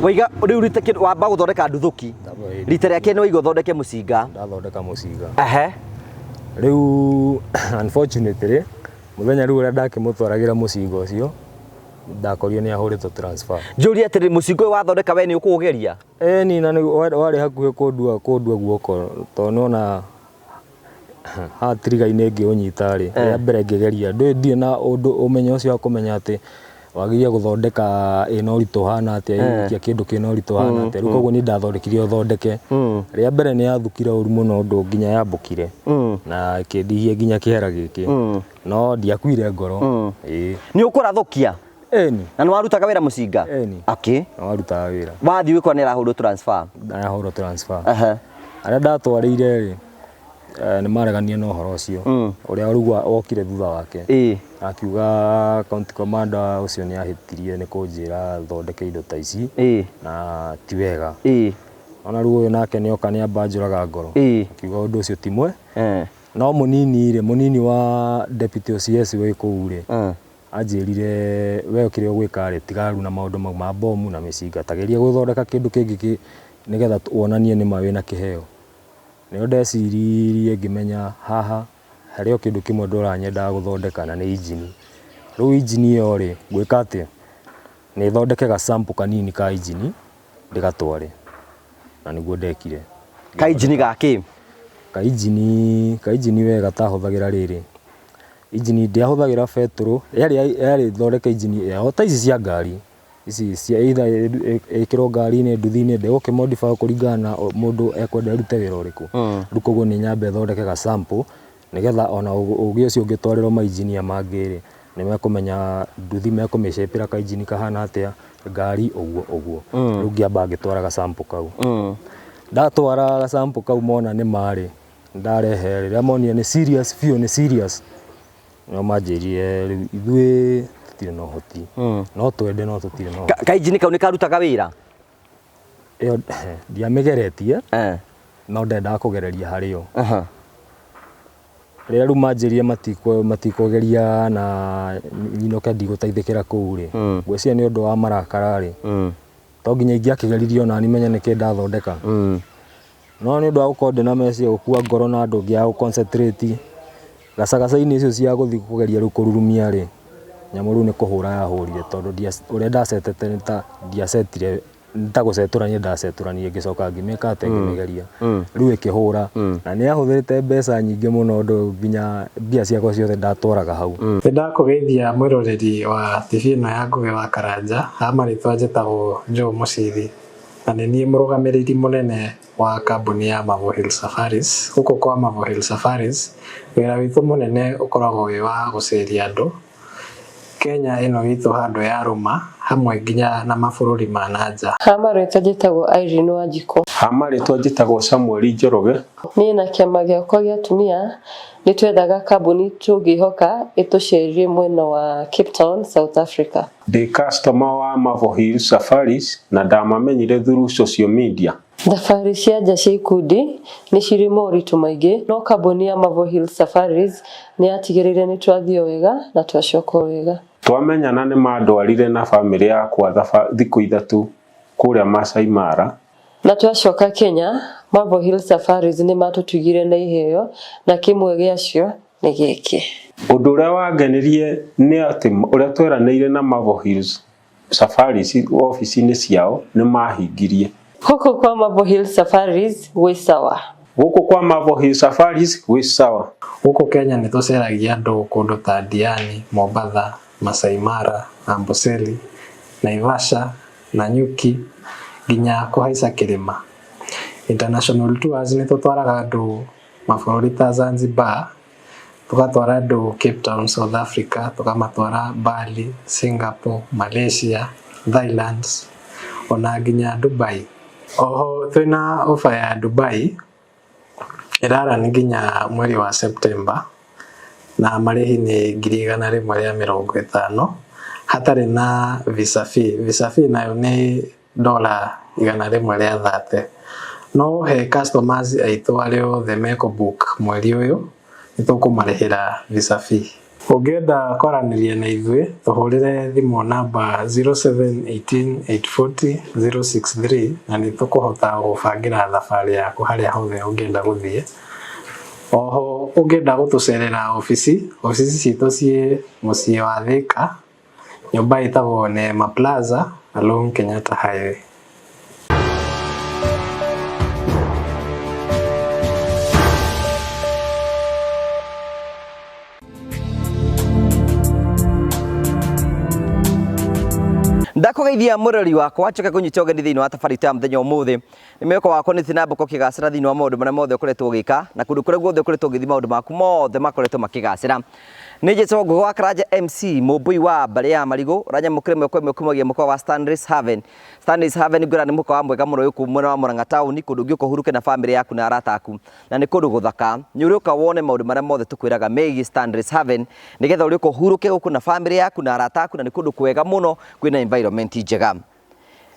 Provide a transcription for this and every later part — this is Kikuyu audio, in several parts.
Waiga rĩu rita kĩndũ wamba gũthondeka nduthũki. Rita rĩa kerĩ nĩ waiga ũthondeke mũcinga. Ndathondeka mũcinga. Ehe. Rĩu unfortunately mũthenya rĩu ũrĩa ndakĩmũtwaragĩra mũcinga ũcio ndakorire nĩ ahũrĩtwo transfer. Njũrie atĩrĩrĩ, mũcinga ũyũ wathondeka we nĩ ũkũũgeria? Ĩni na nĩ warĩ hakuhĩ kũndua guoko tondũ nĩwona haha trigger-inĩ ngĩũnyita rĩ, rĩa mbere ngĩgeria ndũĩ ndirĩ na ũndũ ũmenyo ũcio wa kũmenya atĩ wagĩrĩire gũthondeka ĩna ũritũ ũhana atĩa, ĩgũikia kĩndũ kĩna ũritũ ũhana atĩa, rĩu koguo niĩ ndathondekire ũthondeke. Rĩa mbere nĩ yathukire ũru mũno ũndũ nginya yambũkire na ĩkĩndihia nginya kĩhera gĩkĩ, no ndiakuire ngoro. Ĩĩ. Nĩ ũkũrathũkia? Ĩni. Na nĩ warutaga wĩra mũcinga? Ĩni. Okay. Nĩ warutaga wĩra. Wathiĩ ũgĩkora nĩ arahũrwo transfer? Arahũrwo transfer. Aha. Arĩa ndatwarĩire rĩ, nĩ mareganire na ũhoro ũcio. Ũrĩa rĩu wokire thutha wake. Ĩĩ. Akiuga county commander ũcio nĩ ahĩtirie nĩ kũnjĩra thondeke indo ta ici. Ĩĩ. Na ti wega. Ĩĩ. Ona rĩu ũyũ nake nĩ oka nĩ amba njũraga ngoro. Ĩĩ. Akiuga ũndũ ũcio ti mwe. Eh. No mũnini rĩ, mũnini wa deputy OCS wĩ kũu rĩ, anjĩrire we kĩrĩa ũgwĩka rĩ, tigana rĩu na maũndũ mau ma bomu na mĩcinga, ta geria gũthondeka kĩndũ kĩngĩ kĩ nĩgetha wonanie nĩma wĩna kĩheo. Nĩho ndeciririe ngĩmenya haha harĩ o kĩndũ kĩmwe ndũraga nyendaga gũthondeka na nĩ injini. Rĩu injini ĩyo rĩ, ngwĩka atĩa? Nĩ thondeke ga sample kanini ka injini ndĩgatware. Na nĩguo ndekire. Ka injini ga kĩ? Ka injini we gatahũthagĩra rĩrĩ. Injini ndiahũthagĩra betũrũ, yarĩ thondeke injini o ta ici cia ngari. Ici cia either ĩkĩrwo ngari-inĩ, nduthi-inĩ, ndĩgũkĩ modify kũringana na mũndũ ekwenda ĩrute wĩra ũrĩkũ. Rĩu koguo nĩ nyambe thondeke ga sample nĩgetha ona ũgĩ ũcio ũngĩtwarĩrwo ma engineer mangĩ rĩ, nĩ mekũmenya nduthi mekũmĩcĩpĩra ka injini kahana atĩa, ngari ũguo ũguo. Rĩu ngĩamba ngĩtwara ga sample kau. Ndatwara ga sample kau mona nĩ ma rĩ, ndarehe rĩrĩa monire nĩ serious biũ nĩ serious, nĩo manjĩrire rĩu ithuĩ tũtirĩ na ũhoti, no twende no tũtirĩ na ũhoti. Ka injini kau nĩ karutaga wĩra? Ĩyo ndiamĩgeretie, Eh. no ndendaga kũgereria harĩ yo. Aha. Rĩrĩa rĩu manjĩrire matikũgeria na nyinũke ndigũteithĩkĩra kũu rĩ, ngwĩciria nĩ ũndũ wa marakara rĩ, to nginya ingĩakĩgeririe onani menye nĩkĩ ndathondeka. No nĩ ũndũ wa gũkorwo ndĩna meciria gũkua ngoro na andũ ngĩaga gũ concentrate, gacagaca-inĩ icio cia gũthiĩ kũgeria rĩu kũrurumia rĩ, nyamũ rĩu nĩ kũhũra yahũrire tondũ ũrĩa ndacetete nĩ ta ndiacetire, nĩ ta gũcetũrania ndacetũranirie ngĩcoka ngĩmĩka atĩa, ngĩmĩgeria. Rĩu ĩkĩhũra na nĩ yahũthĩrĩte mbeca nyingĩ mũno ũndũ nginya mbia ciakwa ciothe ndatwaraga hau. Nĩ ndakũgeithia mwĩroreri wa TV ĩno ya Ngũgĩ wa Karanja, ha marĩtwa njĩtagwo Joe Mũciri na nĩ niĩ mũrũgamĩrĩri mũnene wa kambuni ya Marvel Hill Safaris. Gũkũ kwa Marvel Hill Safaris, wĩra witũ mũnene ũkoragwo wĩ wa gũceria andũ Kenya ĩno itũ handũ yarũma hamwe nginya na mabũrũri ma na nja. Ha marĩtwa njĩtagwo Irene Wanjikũ. Ha marĩtwa njĩtagwo Samuel Njoroge. Niĩ na kĩama gĩakwa gĩa atumia nĩ twethaga kambuni tũngĩhoka ĩtũcerie mwena wa Cape Town, South Africa. Ndĩ customer wa Marvel Hill Safaris na ndamamenyire through social media. Thabarĩ cia nja cia ikundi nĩ cirĩ moritũ maingĩ, no kambuni ya Marvel Hill Safaris nĩ yatigĩrĩire nĩ twathiĩ o wega na twacoka o wega. Twamenyana nĩ mandwarire na bamĩrĩ yakwa thikũ 3 kũrĩa Maasai Mara. Na twacoka Kenya, Marvel Hill Safaris nĩ matũtugire na iheo na kĩmwe gĩacio nĩ gĩkĩ. Ũndũ ũrĩa wangenirie nĩ atĩ ũrĩa tweranĩire na Marvel Hills Safaris obici-inĩ ciao nĩ mahingirie. Gũkũ kwa Marvel Hill Safaris gwĩ sawa. Gũkũ kwa Marvel Hill Safaris gwĩ sawa. Gũkũ Kenya nĩ tũceragia andũ kũndũ ta Diani, Mombatha, Masai Mara, Amboseli, Naivasha, Nanyuki nginya kũhaica kĩrĩma. International tours nĩ tũtwaraga andũ mabũrũri ta Zanzibar, tũgatwara andũ Cape Town, South Africa, tũkamatwara Bali, Singapore, Malaysia, Thailand ona nginya Dubai. Oho twĩna offer ya Dubai ĩrarani nginya mweri wa September na marĩhi nĩ 150,000 hatarĩ na visa fee. Visa fee nayo nĩ dola 130. No he customers aitũ arĩa othe mekũ book mweri ũyũ nĩ tũkũmarĩhĩra visa fee. Ũngĩenda kwaranĩria na ithuĩ tũhũrĩre thimũ namba 0718840063 na nĩ tũkũhota gũbangĩra thabarĩ yaku harĩa hothe ũngĩenda gũthiĩ. Oho ũngĩenda gũtũcerera obici, obici citũ ciĩ mũciĩ wa Thika, nyũmba ĩtagwo Neema Plaza along Kenyatta Highway. Ndakũgeithia mũrori wakwa njoke kũnyita ũgeni thĩinĩ wa thabarĩ itũ ya mũthenya ũmũthĩ. Nĩ mwĩhoko wakwa nĩ na mbere ũkĩgacĩra thĩinĩ wa maũndũ marĩa mothe ũkoretwo ũgĩka na kũndũ kũrĩa guothe ũkoretwo ũgĩthiĩ maũndũ maku mothe makoretwo makĩgacĩra. Nĩ njĩtagwo Ngũgĩ wa Karanja MC mũmbũi wa mbarĩ ya marigũ ũranyamũkĩra ĩmwe kwa ĩmwe kumagia mũkawa wa Stanley's Haven. Stanley's Haven ngwĩra nĩ mũkawa mwega mũno wĩ kũu mwena wa Murang'a taũni kũndũ ũngĩũka ũhurũke na bamĩrĩ yaku na arata aku na nĩ kũndũ gũthaka. Nĩ ũrĩũka wone maũndũ marĩa mothe tũkwĩraga megiĩ Stanley's Haven nĩgetha ũrĩũka ũhurũke gũkũ na bamĩrĩ yaku na arata aku na nĩ kũndũ kwega mũno kwĩna environment njega.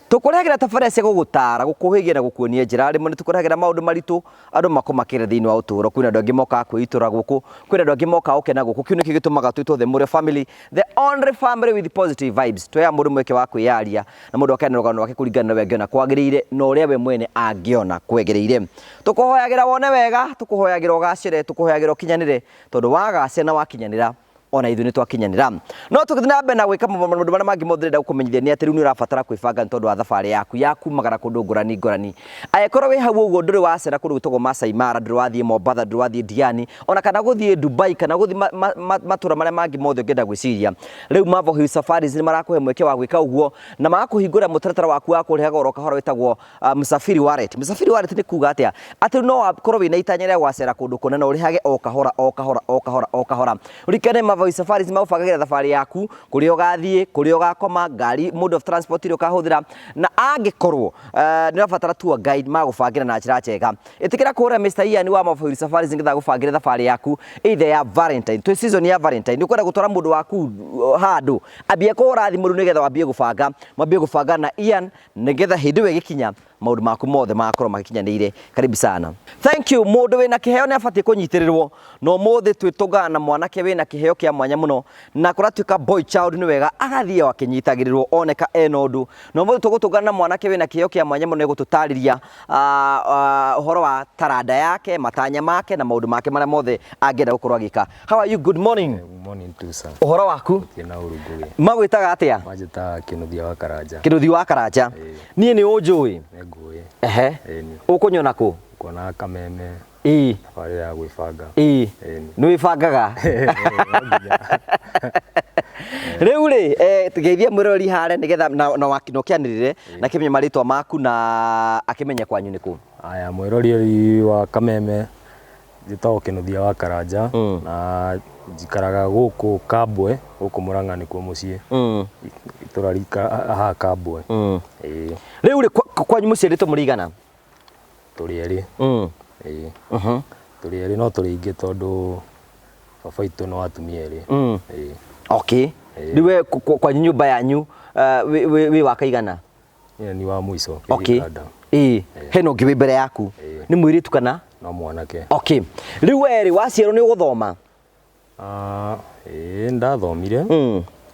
Tũkũrehagĩra tabarĩra cia gũgũtara, gũkũhĩgia na gũkuonia njĩra. Rĩmwe nĩ tũkũrehagĩra maũndũ maritũ andũ makũmakĩra thĩinĩ wa ũtũũro. Kwĩna andũ angĩ mokaga kwĩitũra gũkũ, kwĩna andũ angĩ mokaga gũkena gũkũ. Kĩu nĩkĩo gĩtũmaga twĩtwo The Mũrĩo Family, the only family with positive vibes. Tũheaga mũndũ mweke wa kwĩyaria na mũndũ akaheana rũgano rwake kũringana na ũrĩa angĩona kwagĩrĩire na ũrĩa we mwene angĩona kwagĩrĩire. Tũkũhoyagĩra wone wega, tũkũhoyagĩra ũgacĩre, tũkũhoyagĩra ũkinyanĩre, tondũ wagacĩra na wakinyanĩra ona ithuĩ nĩ twakinyanĩra. No tũgĩthiĩ na mbere na gwĩka maũndũ marĩa mangĩ mothe ndĩrenda gũkũmenyithia nĩ atĩ rĩu nĩ ũrabatara kwĩbanga nĩ tondũ wa thabarĩ yaku ya kumagara kũndũ ngũrani ngũrani. Angĩkorwo wĩ hau ũguo ndũrĩ wacera kũndũ gwĩtagwo Masai Mara, ndũrĩ wathiĩ Mombatha, ndũrĩ wathiĩ Diani, ona kana gũthiĩ Dubai kana gũthiĩ matũra marĩa mangĩ mothe ũngĩenda gwĩciria. Rĩu Marvel Hill Safaris nĩ marakũhe mweke wa gwĩka ũguo na magakũhingũrĩra mũtaratara waku wa kũrĩhaga oro kahora wĩtagwo Msafiri Wallet. Msafiri Wallet nĩ kuga atĩa? Atĩ no wakorwo wĩna itanya rĩa gwacera kũndũ kũna na ũrĩhage o kahora o kahora o kahora o kahora. Ũririkane Marvel Safaris magũbangagĩra thabarĩ yaku, kũrĩa ũgathiĩ, kũrĩa ũgakoma, ngari, mode of transport ĩrĩa ũkahũthĩra, na angĩkorwo nĩ ũrabatara tour guide magũbangĩra na njĩra njega. Ĩtĩkĩra kũhũrĩra Mr. Ian wa Marvel Safaris nĩgetha agũbangĩre thabarĩ yaku either ya Valentine. Twĩ season ya Valentine, nĩ ũkwenda gũtwara mũndũ waku handũ, ambia kũhũra thimũ rĩu nĩgetha wambie gũbanga, mwambie gũbanga na Ian nĩgetha hĩndĩ ĩyo ĩgĩkinya maũndũ maku mothe magakorwo magĩkinyanĩire. Karibu sana. Thank you. Mũndũ wĩna kĩheo nĩ abatiĩ kũnyitĩrĩrwo na ũmũthĩ twĩtũngana na mwanake wĩna kĩheo kĩa mwanya mũno na kũratuĩka boy child nĩ wega agathiĩ o akĩnyitagĩrĩrwo oneka ena ũndũ. Na ũmũthĩ tũgũtũngana na mwanake wĩna kĩheo kĩa mwanya mũno nĩegũtũtarĩria ũhoro wa taranda yake, matanya make na maũndũ make marĩa mothe angĩenda gũkorwo agĩka. How are you? Good morning. Good morning too, sir. Ũhoro waku? Gũtirĩ na ũru Ngũgĩ. Magwĩtaga atĩa? Manjĩtaga Kĩnuthia wa Karanja. Kĩnuthia wa Karanja. Niĩ nĩ ũnjũĩ? Nĩ ngũĩ. Ehe. Ĩni. Ũkũnyona kũ? Kuona Kameme. Ĩĩ. Thabarĩ ya gwĩbanga. Ĩĩ. Ĩni. Nĩ wĩbangaga? Rĩu rĩ, geithia mwĩroreri harĩa nĩgetha na ũkĩanĩrĩre na akĩmenye marĩtwa maku na akĩmenye kwanyu nĩ kũ. Aya, mwĩroreri wa Kameme njĩtagwo Kĩnuthia wa Karanja na njikaraga gũkũ Kambwe, gũkũ Mũrang'a nĩkuo mũciĩ. Itũra haha Kambwe. Ĩĩ. Rĩu rĩ, kwanyu mũciĩ rĩtwo mũrĩ igana? Tũrĩ erĩ. Ĩĩ. Tũrĩ erĩ no tũrĩ aingĩ tondũ baba witũ no atumia erĩ. Ĩĩ. Okay. Rĩu we kwanyu nyũmba yanyu wĩ wa kaigana? Niĩ nĩ wa mũico. Okay. Ĩĩ. Hena ũngĩ wĩ mbere yaku? Nĩ mũirĩtu kana? No mwanake. Okay. Rĩu we rĩ, waciarwo nĩ ũgũthoma? Ĩĩ ndathomire.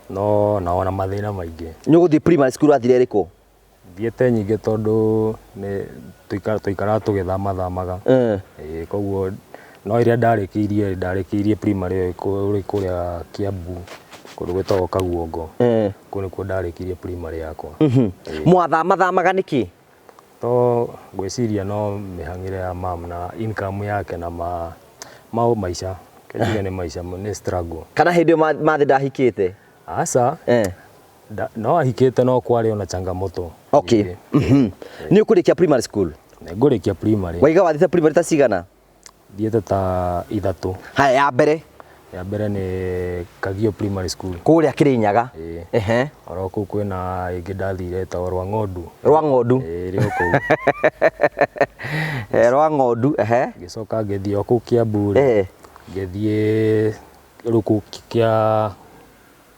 No na ona mathĩna maingĩ. Nĩ ũgũthiĩ primary school wathire ĩrĩkũ? Thiĩte nyingĩ tondũ nĩ tũikaraga tũgĩthamathamaga. Ĩĩ koguo no ĩrĩa ndarĩkĩirie ndarĩkĩirie primary ĩyo kũrĩa Kiambu kũndũ gwĩtagwo Kaguongo. Kũu nĩkuo ndarĩkirie primary yakwa. Mwathamathamaga nĩkĩ? To ngwĩciria no mĩhang'ĩre ya mam na income yake na ma maica. Njuge nĩ maica nĩ struggle. Kana hĩndĩ ĩyo mathĩ ndahikĩte? Aca. No ahikĩte no kwarĩ ona changamoto. Okay. Nĩ ũkũrĩkia primary school? Nĩ ngũrĩkia primary. Waiga wathiĩte primary ta cigana? Thiĩte ta ithatũ. Haya, ya mbere? Ya mbere nĩ Kagio Primary School. Kũrĩa Kĩrĩnyaga? Ĩĩ. Ehe. Oro kũu kwĩna ĩngĩ ndathire ĩtagwo Rwa Ng'ondu. Rwa Ng'ondu? Ĩĩ, ĩrĩ o kũu. Rwa Ng'ondu, ehe. Ngĩcoka ngĩthiĩ o kũu Kiambu rĩ, ngĩthiĩ rĩu kũu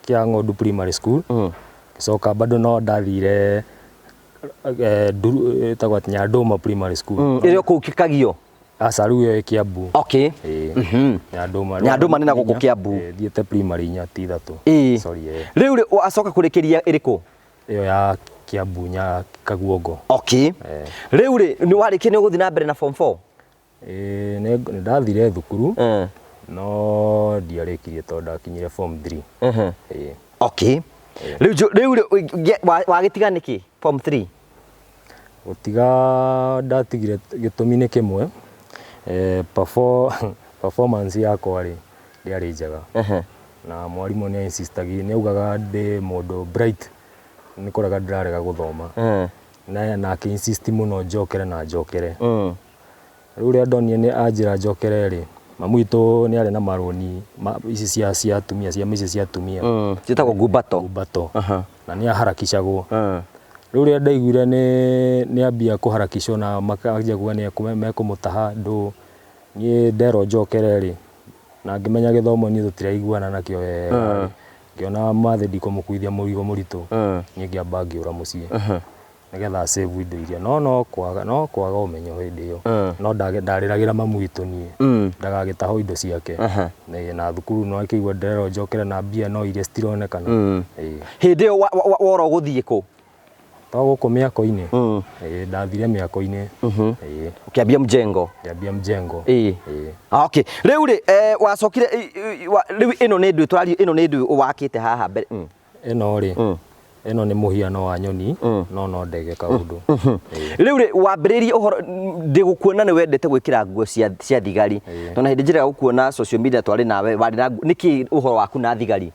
kĩa Ng'ondu Primary School. Ngĩcoka bado no ndathire ĩtagwo atĩ Nyandũma Primary School. Ĩrĩ o kũu Kagio? Aca rĩu ĩyo ĩ Kiambu. Okay. Ĩĩ. Nyandũma. Nyandũma nĩ na gũkũ Kiambu. Ĩĩ, thiĩte primary inya ti ithatũ. Ĩĩ. Sorry, ĩĩ. Rĩu rĩ wacoka kũrĩkĩria ĩrĩkũ? Ĩyo ya Kiambu nya Kaguongo. Okay. Rĩu rĩ nĩ warĩkia nĩ ũgũthiĩ na mbere na form 4? Ĩĩ nĩ ndathire thukuru no ndiarĩkirie tondũ ndakinyire form 3. Ĩĩ. Okay. Rĩu rĩu rĩ wagĩtiga nĩkĩ form 3? Gũtiga ndatigire gĩtũmi nĩ kĩmwe, performance yakwa rĩ ndĩarĩ njega. Na mwarimũ nĩ insistagi nĩ augaga ndĩ mũndũ bright nĩ kũrega ndĩrarega gũthoma. Na akĩ insist mũno njokere na njokere. Rĩu ũrĩa ndonire nĩ anjĩra njokere rĩ, mamu witũ nĩ arĩ na marũni ici cia cia atumia ciama ici cia atumia. Ciĩtagwo ngumbato. Ngumbato. Na nĩ aharakicagwo. Rĩu ũrĩa ndaiguire nĩ nĩ ambia kũharakicwo na makanjia kuga nĩ mekũmũtaha ndũ, niĩ nderwo njokere rĩ, na ngĩmenya gĩthomo niĩ tũtiraiguana nakĩo wega rĩ, ngĩona mathĩ ndikũmũkuithia mũrigo mũritũ, niĩ ngĩamba ngĩũra mũciĩ. Nĩgetha save indo iria no no kwaga no kwaga ũmenyo hĩndĩ ĩyo no ndarĩragĩra mamu witũ niĩ ndagagĩtahwo indo ciake na thukuru no akĩigua ndĩrerwo njokere na mbia no iria citironekana. Hĩndĩ ĩyo wora ũgũthiĩ kũ? To gũkũ mĩako-inĩ. Ĩĩ ndathire mĩako-inĩ. Ĩĩ. Ũkĩambia mjengo. Ngĩambia mjengo. Ĩĩ. Okay. Rĩu rĩ wacokire rĩu ĩno nĩ ndũ tũraria ĩno nĩ ndũ wakĩte haha mbere. Ĩno rĩ ĩno nĩ mũhiano wa nyoni no no ndege kaũndũ. Rĩu rĩ wambĩrĩirie ũhoro ndĩgũkuona nĩ wendete gwĩkĩra nguo cia cia thigari. Tondũ hĩndĩ njĩraga gũkuona social media twarĩ nawe warĩ na nĩkĩ ũhoro waku na thigari?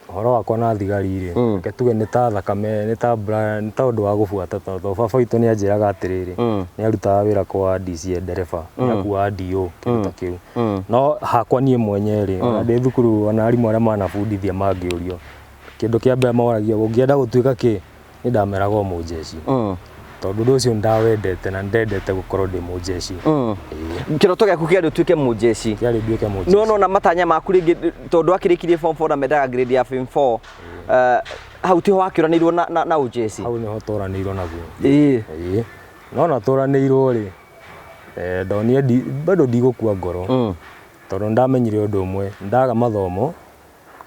Ũhoro wakwa na thigari rĩ, reke tuge nĩ ta thakame, nĩ ta nĩ ta ũndũ wa gũbuata tondũ baba witũ nĩ anjĩraga atĩrĩrĩ, nĩ arutaga wĩra kwa DCI ndereba, nĩ akuaga DO kĩndũ ta kĩu. No hakwa niĩ mwenye rĩ, ona ndĩ thukuru ona arimũ arĩa manabundithia mangĩũrio, kĩndũ kĩa mbere moragia ũngĩenda gũtuĩka kĩ, niĩ ndameraga o mũnjeci. Tondũ ũndũ ũcio nĩ ndawendete na nĩ ndendete gũkorwo ndĩ mũnjeci. Kĩroto gĩaku kĩarĩ ũtuĩke mũnjeci? Kĩarĩ nduĩke mũnjeci. No nona matanya maku rĩngĩ tondũ wakĩrĩkirie form 4 na mendaga grade ya form 4, hau tiho wakĩũranĩirwo na na ũnjeci? Hau nĩho tũranĩirwo naguo. Ĩĩ. No na tũranĩirwo rĩ, ndonire bado ndigũkua ngoro. Tondũ nĩ ndamenyire ũndũ ũmwe, ndaga mathomo,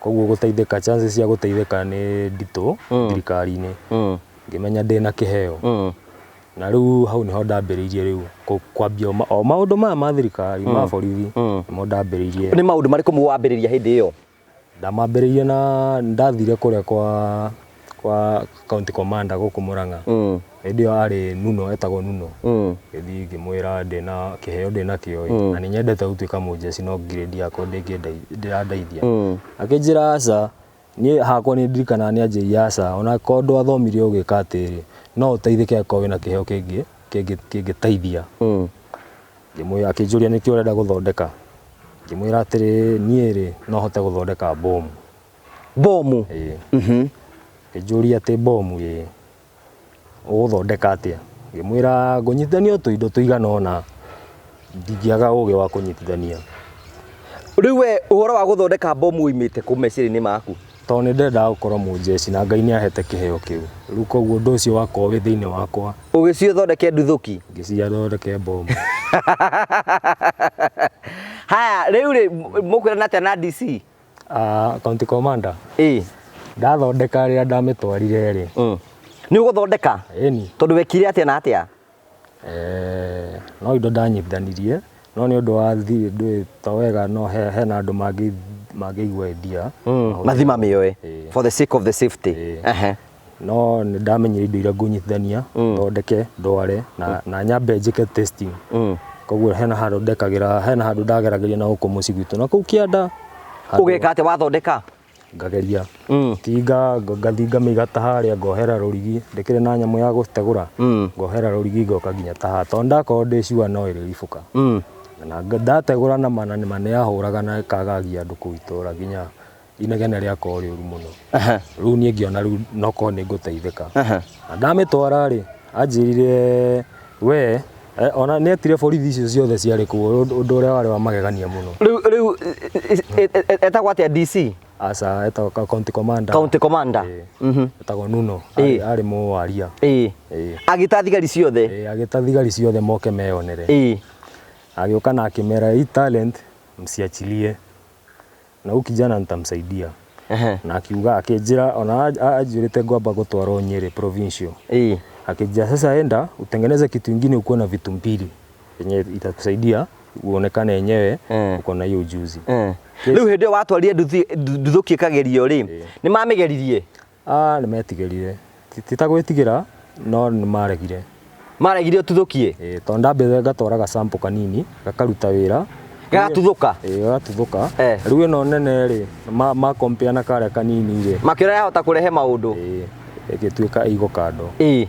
koguo gũteithĩka chances cia gũteithĩka nĩ nditũ thirikari-inĩ. Ngĩmenya ndĩna kĩheo. Na rĩu hau nĩho ndambĩrĩirie rĩu kwambia o maũndũ maya ma thirikari, ma borithi, nĩmo ndambĩrĩirie. Nĩ maũndũ marĩkũ wambĩrĩria hĩndĩ ĩyo? Ndamambĩrĩirie na ndathire kũrĩa kwa kwa county commander gũkũ Murang'a. Hĩndĩ ĩyo arĩ Nuno, etagwo Nuno. Ngĩthiĩ ngĩmwĩra ndĩna kĩheo ndĩnakĩo na nĩ nyendete gũtuĩka mũnjeci no grade yakwa ndĩrandeithia. Akĩnjĩra aca, niĩ hakwa nĩ ndirikanaga nĩ anjĩrire aca, ona korwo ndwathomire ũgĩka atĩrĩ, no ũteithĩke angĩkorwo wĩna kĩheo kĩngĩ kĩngĩteithia. Ngĩmwĩra, akĩnjũria nĩkĩ ũrenda gũthondeka. Ngĩmwĩra atĩrĩ, niĩ rĩ no hote gũthondeka bomu. Bomu? Ĩĩ. Akĩnjũria atĩ bomu ĩĩ, ũgũthondeka atĩa? Ngĩmwĩra ngũnyitithania o tũindo tũigana ũna, ndingĩaga ũgĩ wa kũnyitithania. Rĩu we ũhoro wa gũthondeka bomu ũimĩte kũ meciria-inĩ maku? Tondũ nĩ ndendaga gũkorwo mũnjeci na Ngai nĩ ahete kĩheo kĩu. Rĩu koguo ũndũ ũcio wakorwo wĩ thĩinĩ wakwa. Ũgĩciria ũthondeke nduthũki? Ngĩciria thondeke bomu. Haya, rĩu rĩ mũkwĩrana atĩa na DC? County commander. Ĩĩ. Ndathondeka rĩrĩa ndamĩtwarire rĩ. Nĩ ũgũthondeka? Ĩni. Tondũ wekire atĩa na atĩa? No indo ndanyitithanirie, no nĩ ũndũ wa ndũĩ to wega no hena andũ mangĩigua idea. Mathiĩ mamĩoe for the sake of the safety. No nĩ ndamenyire indo iria ngũnyitithania, thondeke, ndware na nyambe njĩke testing. Koguo hena handũ ndekagĩra, hena handũ ndageragĩria na gũkũ mũciĩ gwitũ na kũu kĩanda. Ũgeka atĩa wathondeka? Ngageria. Tinga ngathiĩ ngamĩiga ta harĩa ngohera rũrigi, ndĩkĩrĩ na nyamũ ya gũtegũra, ngohera rũrigi ngoka nginya ta haha tondũ ndakorwo ndĩ sure no ĩrĩribũka. Na ndategũra na ma na ma nĩ yahũraga na ĩkagagia andũ kũu itũra nginya inegene rĩakorwo rĩũru mũno. Rĩu niĩ ngĩona rĩu no korwo nĩ ngũteithĩka. Na ndamĩtwara rĩ, anjĩrire we ona nĩ etire borithi icio ciothe ciarĩ kuo, ũndũ ũrĩa warĩ wa magegania mũno. Rĩu rĩu etagwo atĩa DC? Aca, etagwo county commander. County commander. Etagwo Nuno, arĩ mũwaria. Agĩta thigari ciothe. Agĩta thigari ciothe moke meyonere. Agĩũka na akĩmera hii talent msiachilie, na huyu kijana nitamsaidia. Na akiuga akĩnjĩra ona anjĩrĩte ngwamba gũtwarwo Nyĩrĩ provincial. Akija sasa, enda utengeneze kitu ingine ukuwe na vitu mbili yenye itakusaidia uonekane yenyewe uko na hiyo ujuzi. Rĩu hĩndĩ ĩyo watwarire nduthũki ĩkagerio rĩ, nĩ mamĩgeririe? Ah, nĩ metigĩrire. Ti ta gwĩtigĩra no nĩ maregire. Maregire ũtuthũkie? Ĩĩ, tondũ ndambĩte ngatwaraga sample kanini gakaruta wĩra. Gagatuthũka? Ĩĩ, gagatuthũka. Rĩu ĩno nene rĩ, ma compare na karĩa kanini rĩ, makĩona yahota kũrehe maũndũ. Ĩĩ, ĩgĩtuĩka ĩigwo kando. Ĩĩ.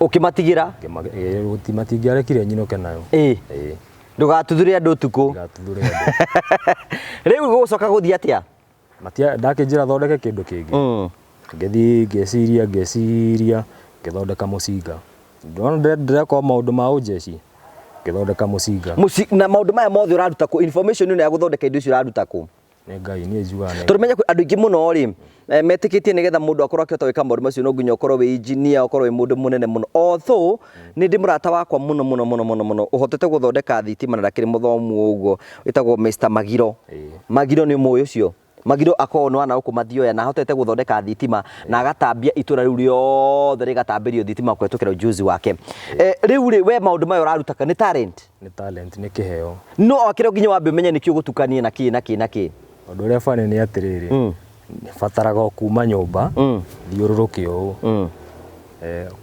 Ũkĩmatigĩra? Matingĩarekire nyinũke nayo. Ĩĩ. Ĩĩ. Ndũgatuthure andũ ũtukũ. Ndũgatuthure andũ. Rĩu gũgũcoka gũthiĩ atĩa? Ndakĩnjĩra thondeke kĩndũ kĩngĩ. Ngĩthiĩ ngĩciria ngĩciria ngĩthondeka mũcinga. Ndona ndĩreka maũndũ ma ũnjeci, ngĩthondeka mũcinga. Na maũndũ maya mothe ũraruta kũ? Information ĩno ya gũthondeka indo icio ũraruta kũ? Nĩ Ngai, niĩ njugaga nĩ Tondũ menya kwĩ andũ aingĩ mũno rĩ, metĩkĩtie nĩgetha mũndũ akorwo akĩhota gwĩka maũndũ macio no nginya ũkorwo wĩ engineer, ũkorwo wĩ mũndũ mũnene mũno. Although nĩ ndĩ mũrata wakwa mũno mũno mũno mũno mũno ũhotete gũthondeka thitima na ndakĩrĩ mũthomu ũguo, wĩtagwo Mr Magiro. Magiro nĩ ũmũĩ ũcio? Magiro akoragwo nĩ wa na gũkũ Mathioya na ahotete gũthondeka thitima na agatambia itũra rĩu rĩothe rĩgatambĩrio thitima kũhetũkĩra ujuzi wake. Rĩu rĩ, we maũndũ maya ũraruta nĩ talent? Nĩ talent, nĩ kĩheo. No akĩrĩ nginya wambe ũmenye nĩkĩ ũgũtukania na kĩ na kĩ na kĩ. Ũndũ ũrĩa bani nĩ atĩrĩrĩ, bataraga o kuma nyũmba thiũrũrũke ũũ.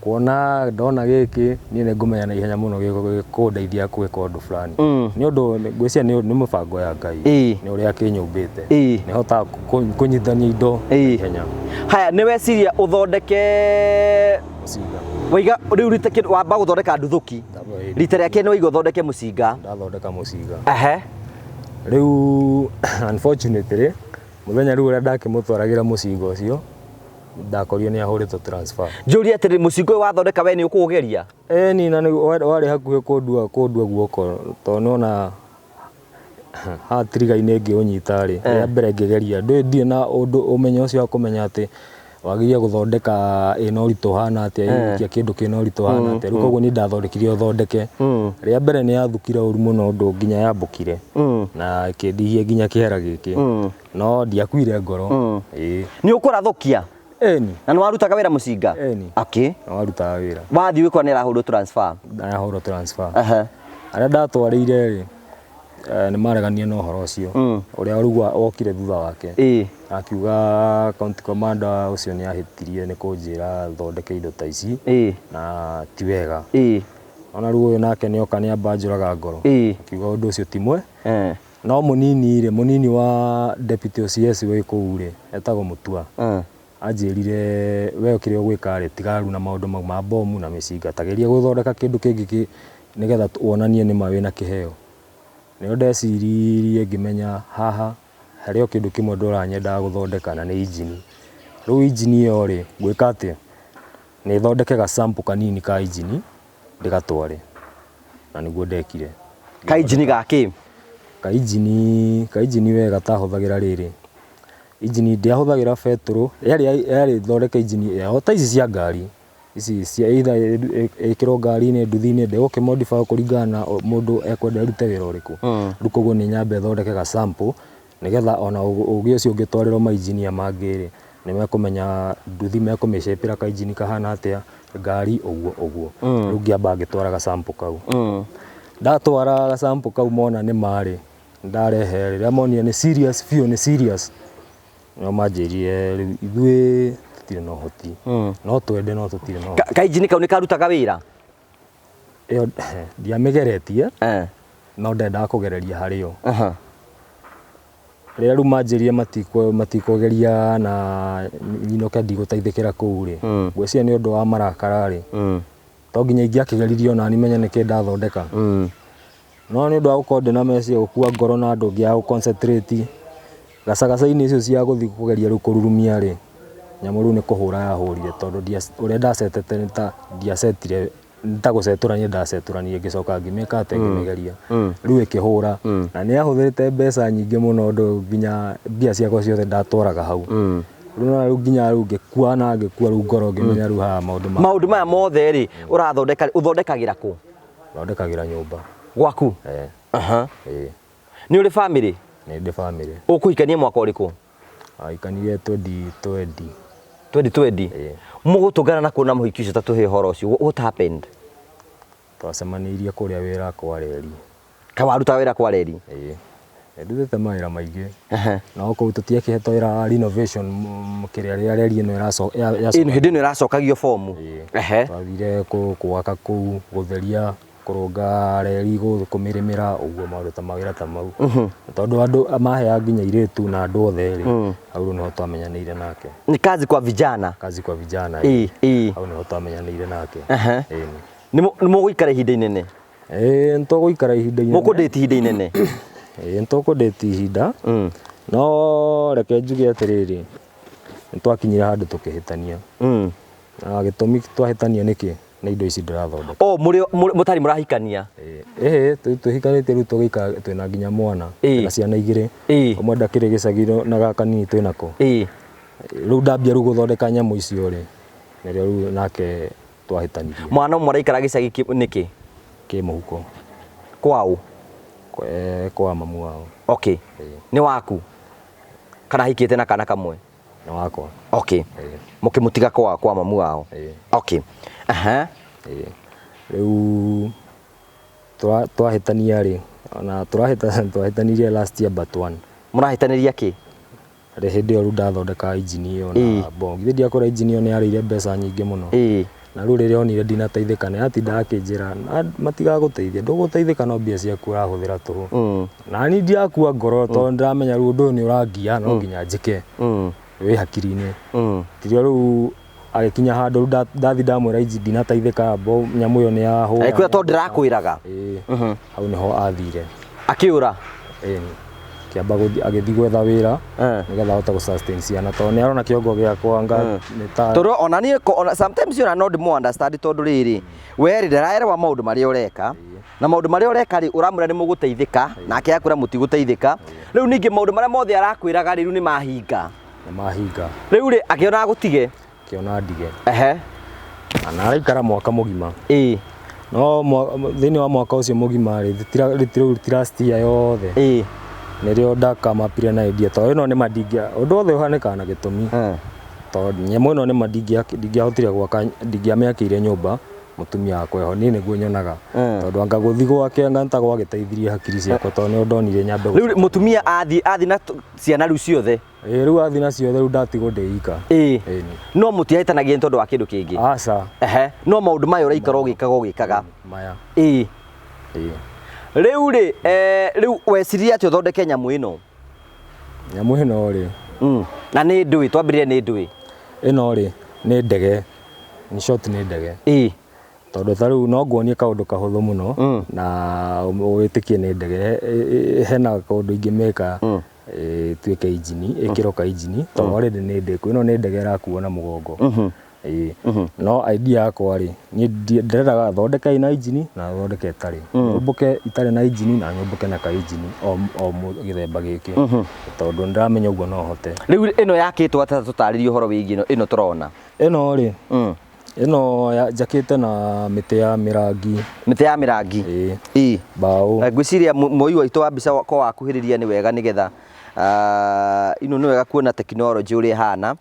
Kuona ndona gĩkĩ niĩ nĩ ngũmenya na ihenya mũno gĩkũndeithia gwĩka ũndũ fulani. Nĩ ũndũ ngwĩciria nĩ mũbango ya Ngai, nĩ ũrĩa akĩnyũmbĩte. Nĩ hotaga kũnyitithania indo na ihenya. Haya, nĩ weciria ũthondeke mũcinga. Waiga rĩu rita kĩndũ wamba gũthondeka nduthũki. Rita rĩa kerĩ nĩ waiga ũthondeke mũcinga. Ndathondeka mũcinga. Rĩu unfortunately mũthenya rĩu ũrĩa ndakĩmũtwaragĩra mũcinga ũcio ndakorio nĩ ahũrĩtwo transfer. Njũrie atĩrĩrĩ, mũcinga ũyũ wathondeka we nĩ ũkũũgeria? Ĩni, na warĩ hakuhĩ kũndua guoko tondũ nĩwona haha trigger-inĩ ngĩũnyita rĩ, rĩa mbere ngĩgeria ndirĩ na ũndũ ũmenyo ũcio wa kũmenya atĩ wagĩrĩire gũthondeka ĩna ũritũ ũhana atĩa, ĩgũikia kĩndũ kĩna ũritũ ũhana atĩa. Rĩu koguo niĩ ndathondekire ũthondeke. Rĩa mbere nĩ yathukire ũru mũno ũndũ nginya yambũkire na ĩkĩndihia nginya kĩhera gĩkĩ, no ndiakuire ngoro. Ĩĩ. Nĩ ũkũrathũkia? Ĩni. Na nĩ warutaga wĩra mũcinga? Ĩni. Okay. Nĩ warutaga wĩra. Wathiĩ ũgĩkora nĩ arahũrwo transfer? Arahũrwo transfer. Arĩa ndatwarĩire rĩ, nĩ mareganire na ũhoro ũcio. Ũrĩa rĩu wokire thutha wake. Akiuga county commander ũcio nĩ ahĩtirie nĩ kũnjĩra thondeke indo ta ici na ti wega. Ona rĩu ũyũ nake nĩ oka nĩ amba njũraga ngoro. Akiuga ũndũ ũcio ti mwe. No mũnini rĩ, mũnini wa deputy OCS wĩ kũu rĩ, etagwo Mutua. Anjĩrire we kĩrĩa ũgwĩka rĩ, tiga rĩu na maũndũ mau ma bomu na mĩcinga, ta geria gũthondeka kĩndũ kĩngĩ nĩgetha wonanie nĩma wĩna kĩheo. Nĩho ndeciririe ngĩmenya haha harĩ o kĩndũ kĩmwe ndũraga nyendaga gũthondeka na nĩ injini. Rĩu injini ĩyo rĩ, ngwĩka atĩa? Nĩ thondeke ga sample kanini ka injini ndĩgatware. Na nĩguo ndekire. Ka injini ga kĩ? Ka injini we gatahũthagĩra rĩrĩ. Injini ndiahũthagĩra betũrũ, yarĩ thondeke injini ĩyo ta ici cia ngari. Ici cia either ĩkĩrwo ngari-inĩ, nduthi-inĩ, ndĩgũkĩ modify kũringana na mũndũ ekwenda ĩrute wĩra ũrĩkũ. Rĩu koguo nĩ nyambe thondeke ga sample nĩgetha ona ũgĩ ũcio ũngĩtwarĩrwo ma engineer mangĩ rĩ, nĩ mekũmenya nduthi mekũmĩcepĩra ka injini kahana atĩa, ngari ũguo ũguo. Rĩu ngĩamba ngĩtwara ga sample kau. Ndatwara ga sample kau mona nĩ marĩ, ndarehe rĩrĩa monire nĩ serious biũ, nĩ serious, nĩo manjĩrire rĩu ithuĩ tũtirĩ na ũhoti, no twende no tũtirĩ na ũhoti. Ka injini kau nĩ karutaga wĩra? Ĩyo ndiamĩgeretie, no ndendaga kũgereria harĩ yo. Rĩrĩa rĩu manjĩrire matikũgeria na nyinũke ndigũteithĩkĩra kũu rĩ, ngwĩciria nĩ ũndũ wa marakara rĩ, to nginya ingĩakĩgeririe ona niĩ menye nĩkĩ ndathondeka. No nĩ ũndũ wa gũkorwo ndĩna meciria gũkua ngoro na andũ ngĩaga gũ concentrate, gacagaca-inĩ icio cia gũthiĩ kũgeria rĩu kũrurumia rĩ, nyamũ rĩu nĩ kũhũra yahũrire tondũ ũrĩa ndacetete nĩ ta ndiacetire, nĩ ta gũcetũrania ndacetũranirie ngĩcoka ngĩmĩka atĩa, ngĩmĩgeria. Rĩu ĩkĩhũra na nĩ yahũthĩrĩte mbeca nyingĩ mũno ũndũ nginya mbia ciakwa ciothe ndatwaraga hau. Rĩu nona rĩu nginya rĩu ngĩkua na ngĩkua rĩu ngoro ngĩmenya rĩu haha maũndũ ma Maũndũ maya mothe rĩ, ũrathondeka, ũthondekagĩra kũ? Thondekagĩra nyũmba. Gwaku? Eh. Aha. Ĩĩ. Nĩ ũrĩ family? Nĩ ndĩ family. Ũkũhikania mwaka ũrĩkũ? Ahikanire 2020. 2020? Ĩĩ. Mũgũtũngana na kuona mũhiki ũcio ta tũhe ũhoro ũcio. What happened? Twacemanirie kũrĩa wĩra kwa reri. Ka warutaga wĩra kwa reri? Ĩĩ. Nĩndutĩte mawĩra maingĩ. No kũu tũtiekĩte wĩra wa renovation kĩrĩa rĩa reri ĩno Ĩno hĩndĩ ĩno ĩracokagio bomu. Ehe. Twathire gwaka kũu, gũtheria, kũrũnga reri, kũmĩrĩmĩra, ũguo maũndũ ta mawĩra ta mau. Tondũ andũ maheaga nginya airĩtu na andũ othe rĩ, hau rĩu nĩho twamenyanĩire nake. Ni kazi kwa vijana. Kazi kwa vijana. Ĩĩ. Hau nĩho twamenyanĩire nake. Ĩni. Nĩ mũgũikara ihinda inene? Ĩĩ nĩtũgũikara ihinda inene. Mũkũndĩti ihinda inene? Ĩĩ nĩtũkũndĩti ihinda. No reke njuge atĩrĩrĩ, nĩtwakinyire handũ tũkĩhĩtania. Na gĩtũmi twahĩtania nĩkĩ? Nĩ indo ici ndĩrathondeka. Oh, mũrĩ mũtarĩ mũrahikania? Ĩĩ, tũhikanĩtie rĩu tũgĩikara twĩna nginya mwana. Twĩna ciana igĩrĩ. Ũmwe ndakĩrĩ gĩcagi na gaka kanini twĩnako. Rĩu ndambia rĩu gũthondeka nyamũ icio rĩ, nĩrĩo rĩu nake twahĩtanirie. Mwana ũmwe araikara gĩcagi nĩkĩ? Kĩ mũhuko. Kwao? Kwa mamu wao. Okay. Nĩ waku? Kana ahikĩte na kana kamwe? Nĩ wakwa. Okay. Mũkĩmũtiga kwa mamu wao? Okay. Aha. Rĩu twahĩtania rĩ, ona twahĩtanirie last year but one. Mũrahĩtanĩria kĩ? Rĩ hĩndĩ ĩyo rĩu ndathondeka injini ĩyo na bo. Githĩ ndiakora injini ĩyo nĩ yarĩire mbeca nyingĩ mũno. Na rĩu rĩrĩa onire ndinateithĩka nĩ atindaga akĩnjĩra matigagũteithia, ndũgũteithĩka no mbia ciaku ũrahũthĩra tũhũ. Na niĩ ndirakua ngoro tondũ ndĩramenya rĩu ũndũ ũyũ nĩ ũrangia no nginya njĩke. Wĩ hakiri-inĩ. Tiga rĩu agĩkinya handũ rĩu ndathi ndamwĩra inji ndinateithĩka bo nyamũ ĩyo nĩ yahũra. Agĩkwĩra tondũ ndĩrakwĩraga. Ĩĩ. Hau nĩho athire. Akĩũra? Ĩĩ. Kĩamba gũthiĩ agĩthiĩ gwetha wĩra nĩgetha ahote gũ sustain ciana tondũ nĩ arona kĩongo gĩakwa nga nĩ ta Tondũ ona niĩ ona sometimes ona no ndĩmũ understand tondũ rĩrĩ we rĩ ndaraerewa maũndũ marĩa ũreka na maũndũ marĩa ũreka rĩ ũramwĩra nĩ mũgũteithĩka nake akwĩra mũtigũteithĩka. Rĩu ningĩ maũndũ marĩa mothe arakwĩraga rĩ rĩu nĩ mahinga. Nĩ mahinga. Rĩu rĩ akĩona agũtige. Akĩona ndige. Ehe. Na araikara mwaka mũgima. Ĩĩ. No thĩinĩ wa mwaka ũcio mũgima rĩ, rĩu last year yothe. Ĩĩ. Nĩrĩo ndakamapire na idea tondũ ĩno nĩ ma ũndũ wothe ũhanĩkaga na gĩtũmi. Tondũ nyamũ ĩno nĩ ma ndingĩahotire gwaka, ndingĩamĩakĩire nyũmba mũtumia wakwa eho, niĩ nĩguo nyonaga. Tondũ anga gũthiĩ gwake anga nĩ ta gwagĩteithirie hakiri ciakwa tondũ nĩho ndonire nyambe Rĩu mũtumia athiĩ na ciana rĩu ciothe? Ĩĩ, rĩu athiĩ na ciothe rĩu ndatigwo ndĩ ika. Ĩĩ. Ĩĩ. No mũtiahĩtanagia nĩ tondũ wa kĩndũ kĩngĩ? Aca. Ehe. No maũndũ maya ũraikara ũgĩkaga ũgĩkaga. Maya. Ĩĩ. Ĩĩ. Rĩu rĩ, rĩu weciria atĩ ũthondeke nyamũ ĩno? Nyamũ ĩno rĩ. Na nĩ ndũĩ, twambĩrĩrie nĩ ndũĩ. Ĩno rĩ, nĩ ndege. In short nĩ ndege. Ĩĩ. Tondũ ta rĩu no nguonie kaũndũ kahũthũ mũno na wĩtĩkie nĩ ndege. Hena kaũndũ ingĩmĩka ĩtuĩke injini, ĩkĩrwo ka injini tondũ already nĩ ndĩku. Ĩno nĩ ndege ĩrakuo na mũgongo. Ĩĩ. No idea yakwa rĩ, niĩ ndĩrendaga thondeke ĩna injini na thondeke ĩtarĩ. Nyũmbũke itarĩ na injini na nyũmbũke na ka injini o gĩthemba gĩkĩ. Tondũ nĩndĩramenya ũguo no hote. Rĩu ĩno yakĩtwo atĩa tũtarĩrie ũhoro wĩgiĩ ĩno tũrona? Ĩno rĩ, ĩno njakĩte na mĩtĩ ya mĩrangi. Mĩtĩ ya mĩrangi? Ĩĩ. Ĩĩ. Mbaũ. Ngwĩciria mũi waitũ wa mbica ko wakuhĩrĩria nĩ wega nĩgetha ino nĩ wega kuona tekinoronjĩ ũrĩa ĩhana.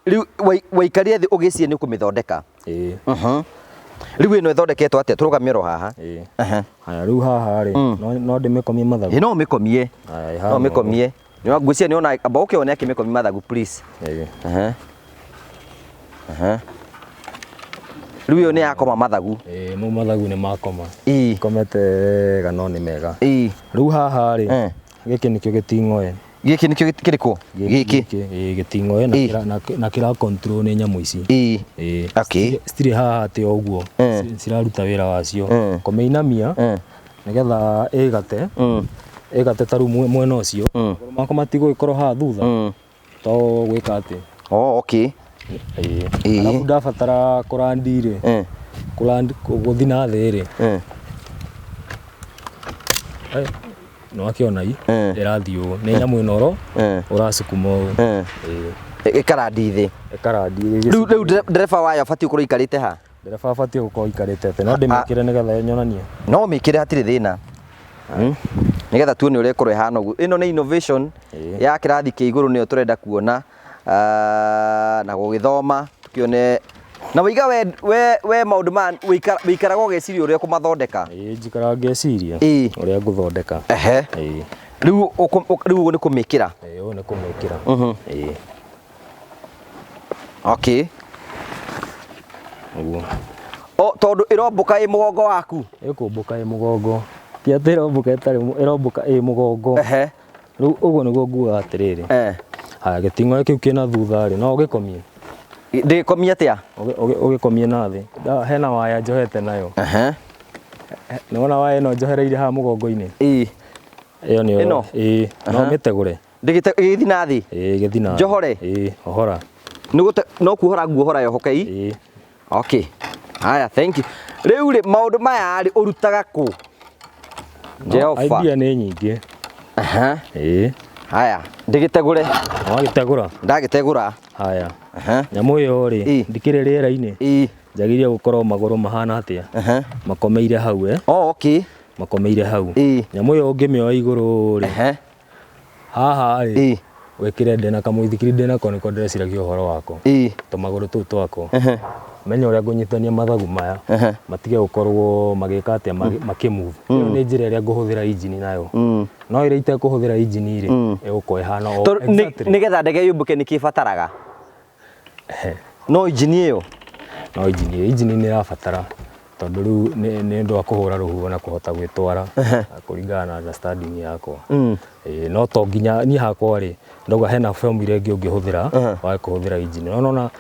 Rĩu waikarire thĩ ũgĩciria nĩ ũkũmĩthondeka? Ĩĩ. Rĩu ĩno ĩthondeketwo atĩa? Tũrũgamie oro haha. Ĩĩ. Haya, rĩu haha rĩ, no ndĩmĩkomie mathagu? Ĩĩ, no ũmĩkomie. Haya, No ĩhana ũguo. ũmĩkomie. Nĩ ngwĩciria nĩ ona amba ũke wone akĩmĩkomia mathagu please. Ĩĩ. Rĩu ĩyo nĩ yakoma mathagu. Ĩĩ, mau mathagu nĩ makoma. Ĩĩ. Komete wega no nĩ mega. Ĩĩ. Rĩu haha rĩ, gĩkĩ nĩkĩo gĩting'oe. Gĩkĩ nĩkĩo kĩrĩkũ? Gĩkĩ. Ĩĩ, gĩting'oe na kĩra control nĩ nyamũ ici. Ĩĩ. Ĩĩ. Okay. Citirĩ haha atĩ o ũguo. Ciraruta wĩra wacio. Kũmĩinamia nĩgetha ĩgate. Ĩgate ta rĩu mwena ũcio. Magũrũ makwa matigũgĩkorwo haha thutha. To gwĩka atĩ. Oh, okay. Ĩĩ. Ĩĩ. Arabu ndabatara kũrandi rĩ. Kũrandi gũthiĩ na thĩ rĩ. Nĩ wakĩona i ĩrathiĩ ũũ. Nĩ nyamũ ĩno ũracukuma ũũ. Ĩĩ. Ĩkarandi thĩ. Ĩkarandi thĩ. Rĩu ndereba wayo abatiĩ gũkorwo aikarĩte ha? Ndereba abatiĩ gũkorwo aikarĩte atĩ. No ndĩmĩkĩre nĩgetha nyonanie. No ũmĩkĩre hatirĩ thĩna. Nĩgetha tuone ũrĩa ĩkorwo ĩhana ũguo. Ĩno nĩ innovation ya kĩrathi kĩa igũrũ nĩyo tũrenda kuona na gũgĩthoma tũkĩone na waiga we, we, we maũndũ maya wĩikaraga ũgeciria ũrĩa ũkũmathondeka. Ĩĩ njikaraga ngeciria ũrĩa ngũthondeka. Ehe. Ĩĩ. Rĩu rĩu ũguo nĩ kũmĩkĩra. Ĩĩ ũũ nĩ kũmĩkĩra. Ĩĩ. Okay. Ũguo. O tondũ ĩrombũka ĩ mũgongo waku. Ĩkũmbũka ĩ mũgongo. Ti atĩ ĩrombũka ĩtarĩ ĩrombũka ĩ mũgongo. Ehe. Rĩu ũguo nĩguo ngugaga atĩrĩrĩ. Haya gĩting'oe kĩu kĩna thutha rĩ, no ũgĩkomie? Ndĩgĩkomie atĩa? Ũgĩkomie na thĩ. Hena waya njohete nayo. Ehe. Nĩwona waya ĩno njohereire haha mũgongo-inĩ? Ĩĩ. Ĩyo nĩyo. Ĩno? Ĩĩ. No ũmĩtegũre. Ĩgĩthiĩ na thĩ? Ĩĩ ĩgĩthiĩ na thĩ. Njohore? Ĩĩ, ohora. No kuohora nguohora yohoke i? Ĩĩ. Okay. Haya, thank you. Rĩu rĩ, maũndũ maya rĩ, ũrutaga kũ? Jehova. Idea nĩ nyingĩ. Aha. Ĩĩ. Haya, ndĩgĩtegũre. Wagĩtegũra? Ndagĩtegũra. Haya. Aha. Nyamũ ĩyo rĩ, ndĩkĩrĩ rĩera-inĩ. Ĩĩ. Njagĩrĩire gũkorwo magũrũ mahana atĩa? Aha. Makomeire hau eh? Oh, okay. Makomeire hau. Ĩĩ. Nyamũ ĩyo ũngĩmĩoya igũrũ rĩ. Aha. Haha rĩ. Ĩĩ. Wĩkĩre ndĩna kamũithikiri ndĩnako nĩko ndĩreciragia ũhoro wako. Ĩĩ. Tũmagũrũ tũu twako. Ehe. Menya ũrĩa ngũnyitithania mathagu maya. Ehe. Matige gũkorwo magĩka atĩa makĩ move. Ĩyo nĩ njĩra ĩrĩa ngũhũthĩra injini nayo. No ĩrĩa itekũhũthĩra injini rĩ, ĩgũkorwo ĩhana o Tondũ exactly. nĩgetha ndege yũmbũke nĩkĩ ĩbataraga? Ehe. No injini ĩyo? No injini ĩyo, injini nĩ ĩrabatara tondũ rĩu nĩ ũndũ wa kũhũra rũhuho na kũhota gwĩtwara kũringana na understanding yakwa. Ĩĩ, no to nginya niĩ hakwa rĩ, ndauga hena formula ĩngĩ ũngĩhũthĩra wage kũhũthĩra injini. No nona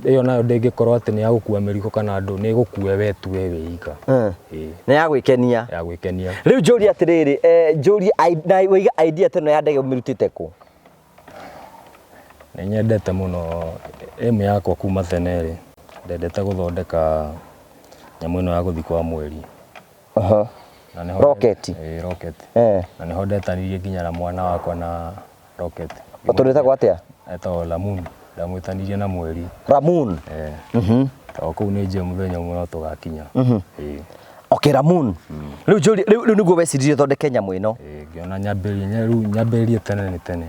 ĩyo nayo ndĩngĩkorwo atĩ nĩ ya gũkua mĩrigo kana andũ, nĩ ĩgũkue we tu we wĩ ika. Ĩĩ. Nĩ ya gwĩkenia. Ya gwĩkenia. Rĩu njũrie atĩrĩrĩ, njũrie na waiga idea ta ĩno ya ndege ũmĩrutĩte kũ? Nĩ nyendete mũno aim yakwa kuma tene rĩ, ndendete gũthondeka nyamũ ĩno ya gũthiĩ kwa mweri. Aha. Na nĩho Rocket? Ĩĩ, rocket. Eh. Na nĩho ndetanirie nginya na mwana wakwa na rocket. Tondũ ĩtagwo atĩa? Etagwo Lamun. Ndamwĩtanirie na mweri. Ramun? Eh. Mhm. Tondũ kũu nĩ njũĩ mũthenya ũmwe no tũgakinya. Mhm. Ĩĩ. Okay, Ramun. Rĩu njũrie, rĩu nĩguo weciririe ũthondeke nyamũ ĩno? Ĩĩ, ngĩona nyambĩrĩrie, rĩu nyambĩrĩrie tene nĩ tene.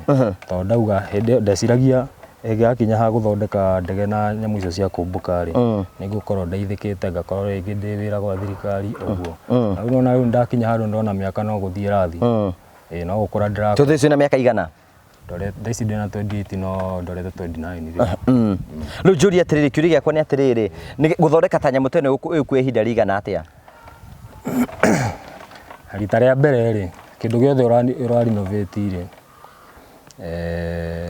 Tondũ ndauga hĩndĩ ĩyo ndeciragia ĩngĩgakinya ha gũthondeka ndege na nyamũ icio cia kũmbũka rĩ, nĩ ngũkorwo ndeithĩkĩte, ngakorwo rĩngĩ ndĩ wĩra gwa thirikari ũguo. Na rĩu nona rĩu ndakinya handũ ndona mĩaka no gũthiĩ ĩrathiĩ. Ĩĩ no gũkũra ndĩrakũra. Tondũ thaa ici wĩna mĩaka igana? Thaa ici ndĩna 28 no ndorete 29 rĩu. Rĩu njũrie atĩrĩrĩ, kĩũria gĩakwa nĩ atĩrĩrĩ, gũthondeka ta nyamũ ta ĩno ĩgũkua ihinda rĩigana atĩa? Rita rĩa mbere rĩ, kĩndũ gĩothe ũra renovate rĩ,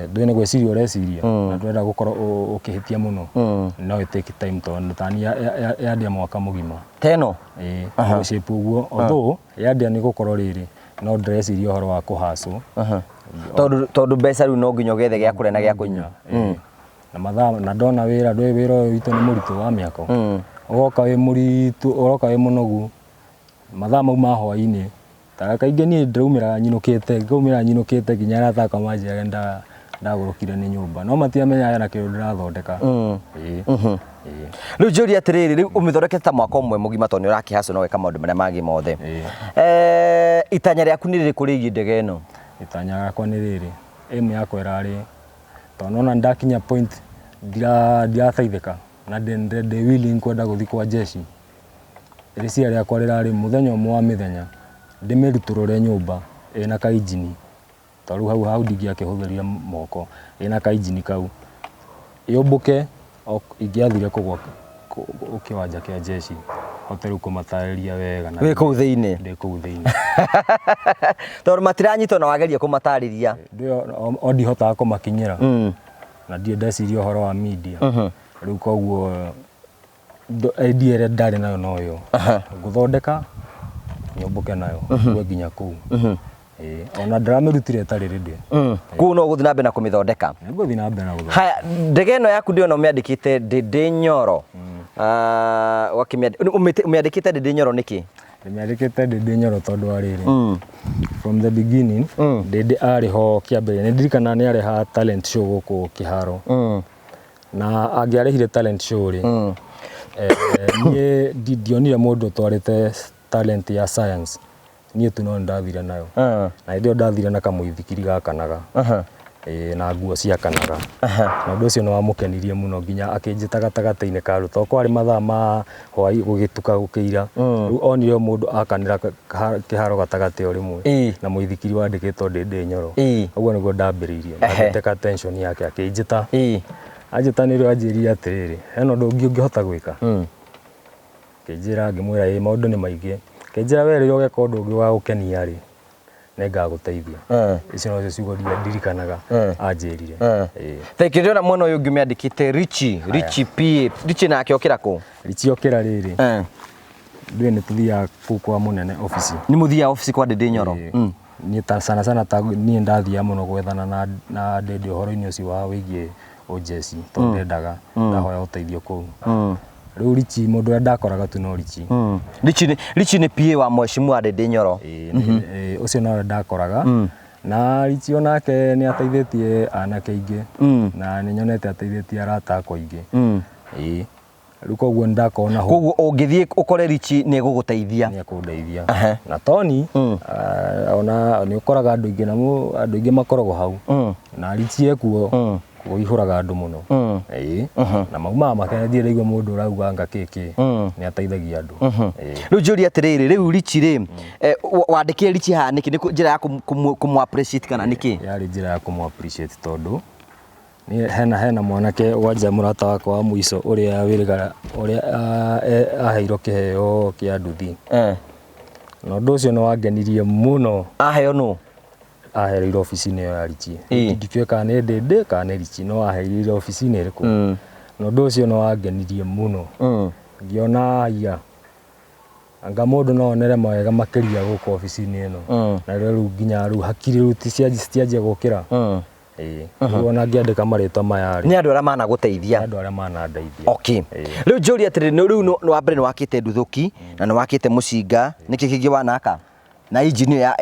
ndũĩ nĩ gwĩciria ũreciria na ndũrenda gũkorwo ũkĩhĩtia mũno, no ĩ take time tondũ ta niĩ yandia mwaka mũgima. Ta ĩno? Ĩĩ, gũ shape ũguo, although yandia nĩ gũkorwo rĩrĩ, no ndĩreciria ũhoro wa kũhacwo. Tondũ mbeca rĩu no nginya ũgethe gĩa kũrĩa na gĩa kũnyua. Na mathaa, na ndona wĩra, ndũĩ wĩra ũyũ witũ nĩ mũritũ wa mĩako. Ũgoka wĩ mũritũ, ũroka wĩ mũnogu, mathaa mau ma hwainĩ, ta kaingĩ niĩ ndĩraumĩraga nyinũkĩte, ngaumĩra nyinũkĩte nginya arata akwa manjĩraga ndagũrũkire nĩ nyũmba, no matiamenyaga hena kĩndũ ndĩrathondeka. Ĩĩ. Ĩĩ. Rĩu njũrie atĩrĩrĩ, rĩu ũmĩthondekete ta mwaka ũmwe mũgima tondũ nĩ ũrakĩhacwo na ũgeka maũndũ marĩa mangĩ mothe. Ĩĩ. Itanya rĩaku nĩ rĩrĩkũ rĩgiĩ ndege ĩno? Itanya rĩakwa nĩ rĩrĩ, aim yakwa ĩrarĩ, tondũ nĩwona nĩndakinya point ndirateithĩka na ndĩ willing kwenda gũthiĩ kwa jeshi. Rĩciria rĩakwa rĩrarĩ mũthenya ũmwe wa mĩthenya ndĩmĩrutũrũre nyũmba ĩna kainjini, tondũ rĩu hau hau ndingĩakĩhũthĩrire moko, ĩna kainjini kau, yũmbũke ingĩathire kũgwa kĩwanja kĩa jeshi, hote rĩu kũmatarĩria wega. Wĩ kũu thĩinĩ? Ndĩ kũu thĩinĩ. Tondũ matiranyita ona wageria kũmatarĩria. O ndihotaga kũmakinyĩra. Na ndirĩ ndeciria ũhoro wa media. Rĩu koguo idea ĩrĩa ndarĩ nayo no ĩyo. Ngũthondeka nyũmbũke nayo ngwe nginya kũu. Ĩĩ, ona ndĩramĩrutire ĩtarĩ ready. Kũu no ũgũthiĩ na mbere na kũmĩthondeka? Nĩngũthiĩ na mbere na gũthondeka. Haya, ndege ĩno yaku ndĩrona ũmĩandĩkĩte Ndĩndĩ Nyoro. Ũmĩandĩkĩte Ndĩndĩ Nyoro nĩkĩ? Ndĩmĩandĩkĩte Ndĩndĩ Nyoro tondũ wa rĩrĩ, from the beginning, Ndĩndĩ arĩ ho kĩambĩrĩria. Nĩ ndirikanaga nĩ arehaga talent show gũkũ kĩharo. Na angĩarehire talent show rĩ, niĩ ndionire mũndũ ũtwarĩte talent ya science. Niĩ tu no nĩndathire nayo. Na hĩndĩ ĩyo ndathire na kamũithikiri gakanaga. Ĩĩ na nguo ciakanaga. Na ũndũ ũcio nĩ wamũkenirie mũno nginya akĩnjĩta gatagatĩ-inĩ ka andũ tondũ kwarĩ mathaa ma hwaĩ gũgĩtuka gũkĩira. Rĩu onire o mũndũ akanĩra kĩharo gatagatĩ o rĩmwe na mũithikiri wandĩkĩtwo Ndĩndĩ Nyoro. Ũguo nĩguo ndambĩrĩirie. Na ngĩteka attention yake akĩnjĩta. Anjĩta nĩrĩo anjĩrire atĩrĩrĩ, hena ũndũ ũngĩ ũngĩhota gwĩka? Akĩnjĩra ngĩmwĩra ĩĩ maũndũ nĩ maingĩ. Akĩnjĩra we rĩrĩa ũgeka ũndũ ũngĩ wa gũkenia rĩ, nĩ ngagũteithia. Icio nocio ciugo iria ndirikanaga anjĩrire. Ĩĩ. Thengiũ ndĩrona mwena ũyũ ũngĩ ũmĩandĩkĩte Richie, Richie PA. Richie nake okĩra kũ? Richie okĩra rĩrĩ, ithuĩ nĩ tũthiaga kũu kwa mũnene obici. Nĩ mũthiaga obici kwa Ndĩndĩ Nyoro? Ĩĩ. Niĩ ta sana sana ta niĩ ndathiaga mũno gwethana na na Ndĩndĩ ũhoro-inĩ ũcio wa wĩgiĩ ũnjeci tondũ ndendaga ndahoya ũteithio kũu. Rĩu Richie mũndũ ũrĩa ndakoraga tu no Richie. Richie nĩ Richie nĩ PA wa Mheshimiwa Ndĩndĩ Nyoro. Ĩĩ, ĩĩ, ũcio nowe ndakoraga na Richie onake nĩ ateithĩtie anake aingĩ na nĩ nyonete ateithĩtie arata akwa aingĩ. Ĩĩ. Rĩu koguo nĩ ndakorwo na Koguo ũngĩthiĩ ũkore Richie nĩ egũgũteithia. Nĩ ekũndeithia. Na Tony ona nĩ ũkoraga andũ aingĩ namo andũ aingĩ makoragwo hau. Na Richie ekuo kũihũraga andũ mũno. Ĩĩ. Na maumaga makenete ndirĩ ndaigua mũndũ ũrauga anga kĩ kĩ. Nĩ ateithagia andũ. Ĩĩ. Rĩu njũrie atĩrĩrĩ, rĩu Richie rĩ, wandĩkire Richie haha nĩkĩ? Nĩ njĩra ya kũmũ appreciate kana nĩkĩ? Yarĩ njĩra ya kũmũ appreciate tondũ Niĩ hena hena mwanake wanja mũrata wakwa wa mũico ũrĩa wĩrĩga ũrĩa aheirwo kĩheo kĩa nduthi. Na ũndũ ũcio nĩ wangenirie mũno. Aheo nũ? Ahereirwo obici-inĩ ĩyo ya Richie. Ndikĩũĩ kana nĩ Ndĩndĩ kana nĩ Richie no ahereirwo obici-inĩ ĩrĩkũ. Na ũndũ ũcio nĩ wangenirie mũno. Ngĩona haiya, anga mũndũ no onere mawega makĩria gũkũ obici-inĩ ĩno. Na rĩu nginya rĩu hakiri rĩu citianjia gũkĩra. Ĩĩ. Rĩu ona ngĩandĩka marĩtwa maya rĩ. Nĩ andũ arĩa managũteithia. Nĩ andũ arĩa manandeithia. Okay. Rĩu njũrie atĩrĩrĩ, rĩu nĩ wa mbere nĩ wakĩte nduthũki na nĩ wakĩte mũcinga, nĩkĩ kĩngĩ wanaka? Na injini ĩyo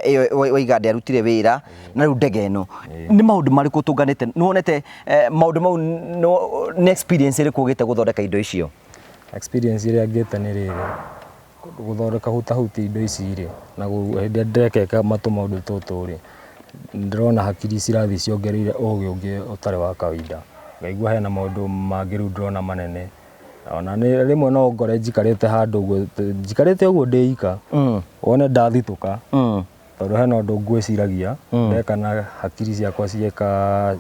ĩyo waiga ndĩarutire wĩra na rĩu ndege ĩno. Nĩ maũndũ marĩkũ ũtũnganĩte, nĩ wonete maũndũ mau nĩ experience ĩrĩkũ ũgĩte gũthondeka indo icio? Experience ĩrĩa ngĩte nĩ rĩrĩ, Gũthondeka hutahutia indo ici rĩ, na hĩndĩ ĩrĩa ndĩrekeka tũmaũndũ tũtũ rĩ, ndĩrona hakiri cirathiĩ ciongereire ũgĩ ũngĩ ũtarĩ wa kawaida. Ngaigua hena maũndũ mangĩ rĩu ndĩrona manene. Ona rĩmwe no ũngore njikarĩte handũ ũguo, njikarĩte ũguo ndĩ ika, wone ndathitũka, tondũ hena ũndũ ngwĩciragia, ndeka na hakiri ciakwa cieka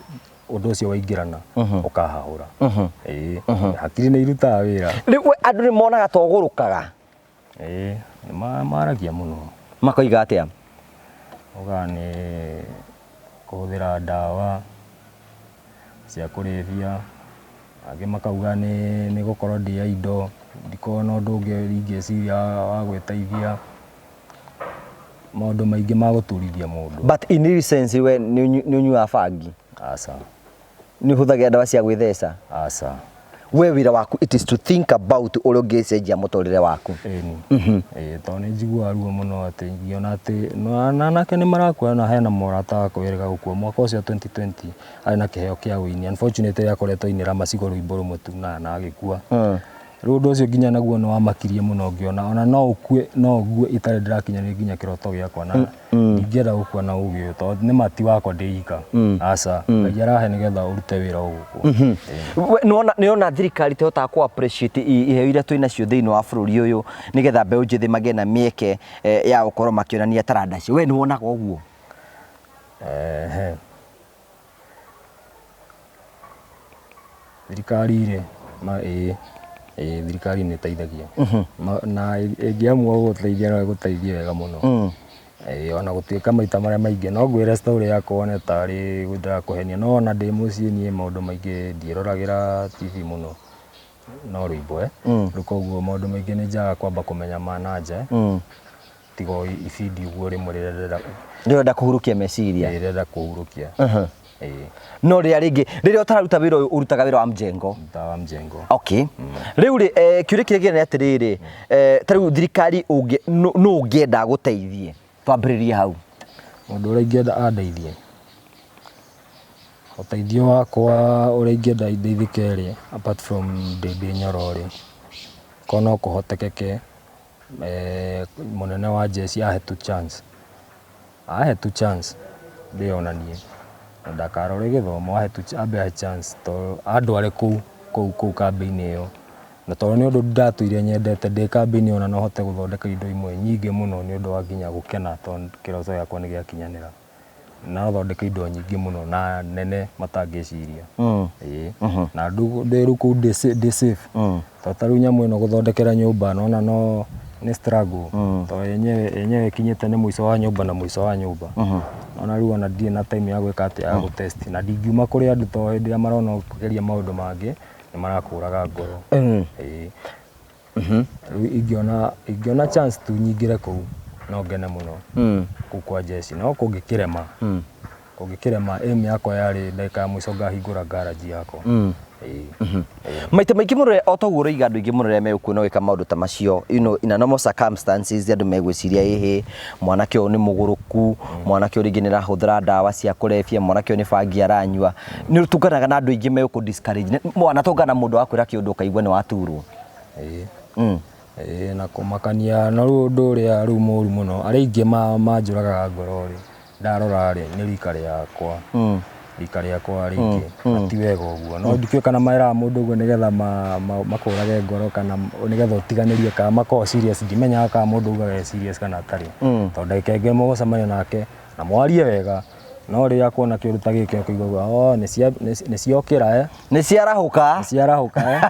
ũndũ ũcio waingĩrana ũkahahũra. Ĩĩ, hakiri nĩ irutaga wĩra. Rĩu we andũ nĩ monaga ta ũgũrũkaga? Ĩĩ, nĩ maragia mũno. Makoiga atĩa? Maugaga nĩ kũhũthĩra ndawa cia kũrebia, angĩ makauga nĩ gũkorwo ndĩ idle, ndikoragwo na ũndũ ũngĩ ingĩciria wa gwĩteithia. Maũndũ maingĩ ma gũturithia mũndũ. But in real sense we nĩ ũnyuaga bangi? Aca. Nĩ ũhũthagĩra ndawa cia gwĩtheca? Aca. We wĩra waku it is to think about ũrĩa ũngĩcenjia mũtũrĩre waku. Ĩni. Ĩĩ tondũ nĩ njiguaga ruo mũno atĩ ngĩona atĩ na anake nĩ marakua na hena mũrata wakwa wĩrĩga gũkua mwaka ũcio 2020 arĩ na kĩheo kĩa ũini. Unfortunately akoretwo ainĩra Macigo rwĩmbo rũmwe tu na agĩkua. Rĩu ũndũ ũcio nginya naguo nĩ wamakirie mũno ngĩona ona no ũkue no ngue itarĩ ndĩrakinyanĩria nginya kĩroto gĩakwa na ndingĩenda gũkua na ũgĩ ũyũ tondũ nĩ ma ti wakwa ndĩ ika aca Ngai arahe nĩgetha ũrute wĩra o gũkũ. We nĩwona nĩwona thirikari tĩhotaga kũ appreciate iheo iria twĩ nacio thĩinĩ wa bũrũri ũyũ nĩgetha mbeũ njĩthĩ magĩe na mĩeke ya gũkorwo makĩonania taranda ciao. We nĩwonaga ũguo? Ehe. Thirikari rĩ, ma ĩĩ, ĩĩ thirikari nĩ ĩteithagia. Na ĩngĩamua gũgũteithia no ĩgũteithie wega mũno. Ĩĩ ona gũtuĩka maita marĩa maingĩ, no ngwĩre story yakwa wone tarĩ ndĩrakũhenia, no ona ndĩ mũciĩ niĩ maũndũ maingĩ ndiĩroragĩra TV mũno, no rwĩmbo Rĩu koguo maũndũ maingĩ nĩ njagaga kwamba kũmenya ma na nja. Tiga o ibindi ũguo rĩmwe rĩrĩa ndĩrenda. Rĩrĩa ũrenda kũhurũkia meciria. Ĩĩ rĩrĩa ndĩrenda kũhurũkia. Ĩĩ. No rĩrĩa rĩngĩ, rĩrĩa ũtararuta wĩra ũyũ ũrutaga wĩra wa mjengo? Ndutaga wa mjengo. Okay. Rĩu rĩ, kĩũria kĩrĩa kĩnene nĩ atĩrĩrĩ, ta rĩu thirikari ũngĩ, nũ ũngĩenda agũteithie? Twambĩrĩrie hau. Mũndũ ũrĩa ingĩenda andeithie? Ũteithio wakwa ũrĩa ingĩenda ndeithĩke rĩ, apart from ndĩ Nyoro rĩ, korwo no kũhotekeke. Mũnene wa jeshi ahe tu chance, ahe tu chance ndĩyonanie na ndakarore gĩthomo, ahe tu, ambe ahe chance tondũ andware kũu kũu kũu kambĩ-inĩ ĩyo, na tondũ nĩ ũndũ ndatũire nyendete ndĩ kambĩ-inĩ ĩyo, na no hote gũthondeka indo imwe nyingĩ mũno nĩ ũndũ wa nginya gũkena tondũ kĩroto gĩakwa nĩ gĩakinyanĩra. No thondeke indo nyingĩ mũno na nene matangĩciria. Ĩĩ. Na ndĩ rĩu kũu ndĩ safe. Tondũ ta rĩu nyamũ ĩno gũthondekera nyũmba nĩwona no nĩ struggle. Tondũ yenyewe yenyewe ĩkinyĩte nĩ mũico wa nyũmba na mũico wa nyũmba. Nĩwona rĩu ona ndirĩ na time ya gwĩka atĩa, ya gũ test. Na ndingiuma kũrĩ andũ tondũ hĩndĩ ĩrĩa marona ũkĩgeria maũndũ mangĩ nĩ marakũraga ngoro. Ĩĩ. Rĩu ingĩona ingĩona chance tu nyingĩre kũu no ngene mũno kũu kwa jeshi, no kũngĩkĩrema kũngĩkĩrema aim yakwa yarĩ ndagĩka ya mũico ngahingũra garage yakwa. Ĩĩ. Maita maingĩ mũno o toguo ũroiga, andũ aingĩ mũno rĩrĩa megũkuona ũgĩka maũndũ ta macio, in a normal circumstances, andũ megwĩciria ĩhĩ, mwanake ũyũ nĩ mũgũrũku, mwanake ũyũ rĩngĩ nĩ arahũthĩra ndawa cia kũrebia, mwanake ũyũ nĩ bangi aranyua. Nĩ ũtũnganaga na andũ aingĩ megũkũ discourage. Wanatũngana na mũndũ wakwĩra kĩũndũ ũkaigua nĩ waturwo? Ĩĩ. Ĩĩ, na kũmakania na rĩu ũndũ ũrĩa rĩu mũru mũno, arĩa aingĩ manjũragaga ngoro rĩ, ndarora rĩ, nĩ rika rĩakwa. Rika rĩakwa rĩingĩ, na ti wega ũguo. No ndikĩũĩ kana meraga mũndũ ũguo nĩgetha makũrage ngoro kana nĩgetha ũtiganĩrie kana makoragwo serious, ndimenyaga kana mũndũ augaga e serious kana atarĩ. Tondũ ndagĩka ĩngĩ mũgũcemania nake na mwarie wega, no rĩrĩa akuona kĩũndũ ta gĩkĩ akũigua oh, nĩ ciokĩra eh. Nĩ ciarahũka. Nĩ ciarahũka eh.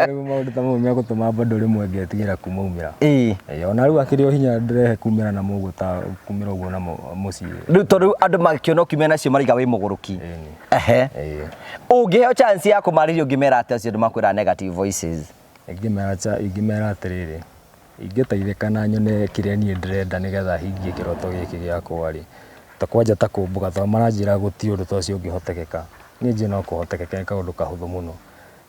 Rĩu maũndũ ta mau megũtũma bado rĩmwe ngetigĩra kumaumĩra. Ĩĩ. Ona rĩu akĩrĩ o hinya ndĩrehe kumĩra namo ũguo ta kumĩra ũguo namo mũciĩ. Rĩu tondũ andũ makĩona ũkiumĩra nacio maraiga wĩ mũgũrũki. Ĩni. Ehe. Ĩĩ. Ũngĩheo chance ya kũmarĩria ũngĩmera atĩa acio andũ makwĩra negative voices? Ingĩmera atĩrĩrĩ, ingĩteithĩka na nyone kĩrĩa niĩ ndĩrenda nĩgetha hingie kĩroto gĩkĩ gĩakwa rĩ, ta kwanja ta kũmbũka tondũ maranjĩra gũtirĩ ũndũ ta ũcio ũngĩhotekeka, niĩ njũĩ no kũhotekeke nĩ kaũndũ kahũthũ mũno.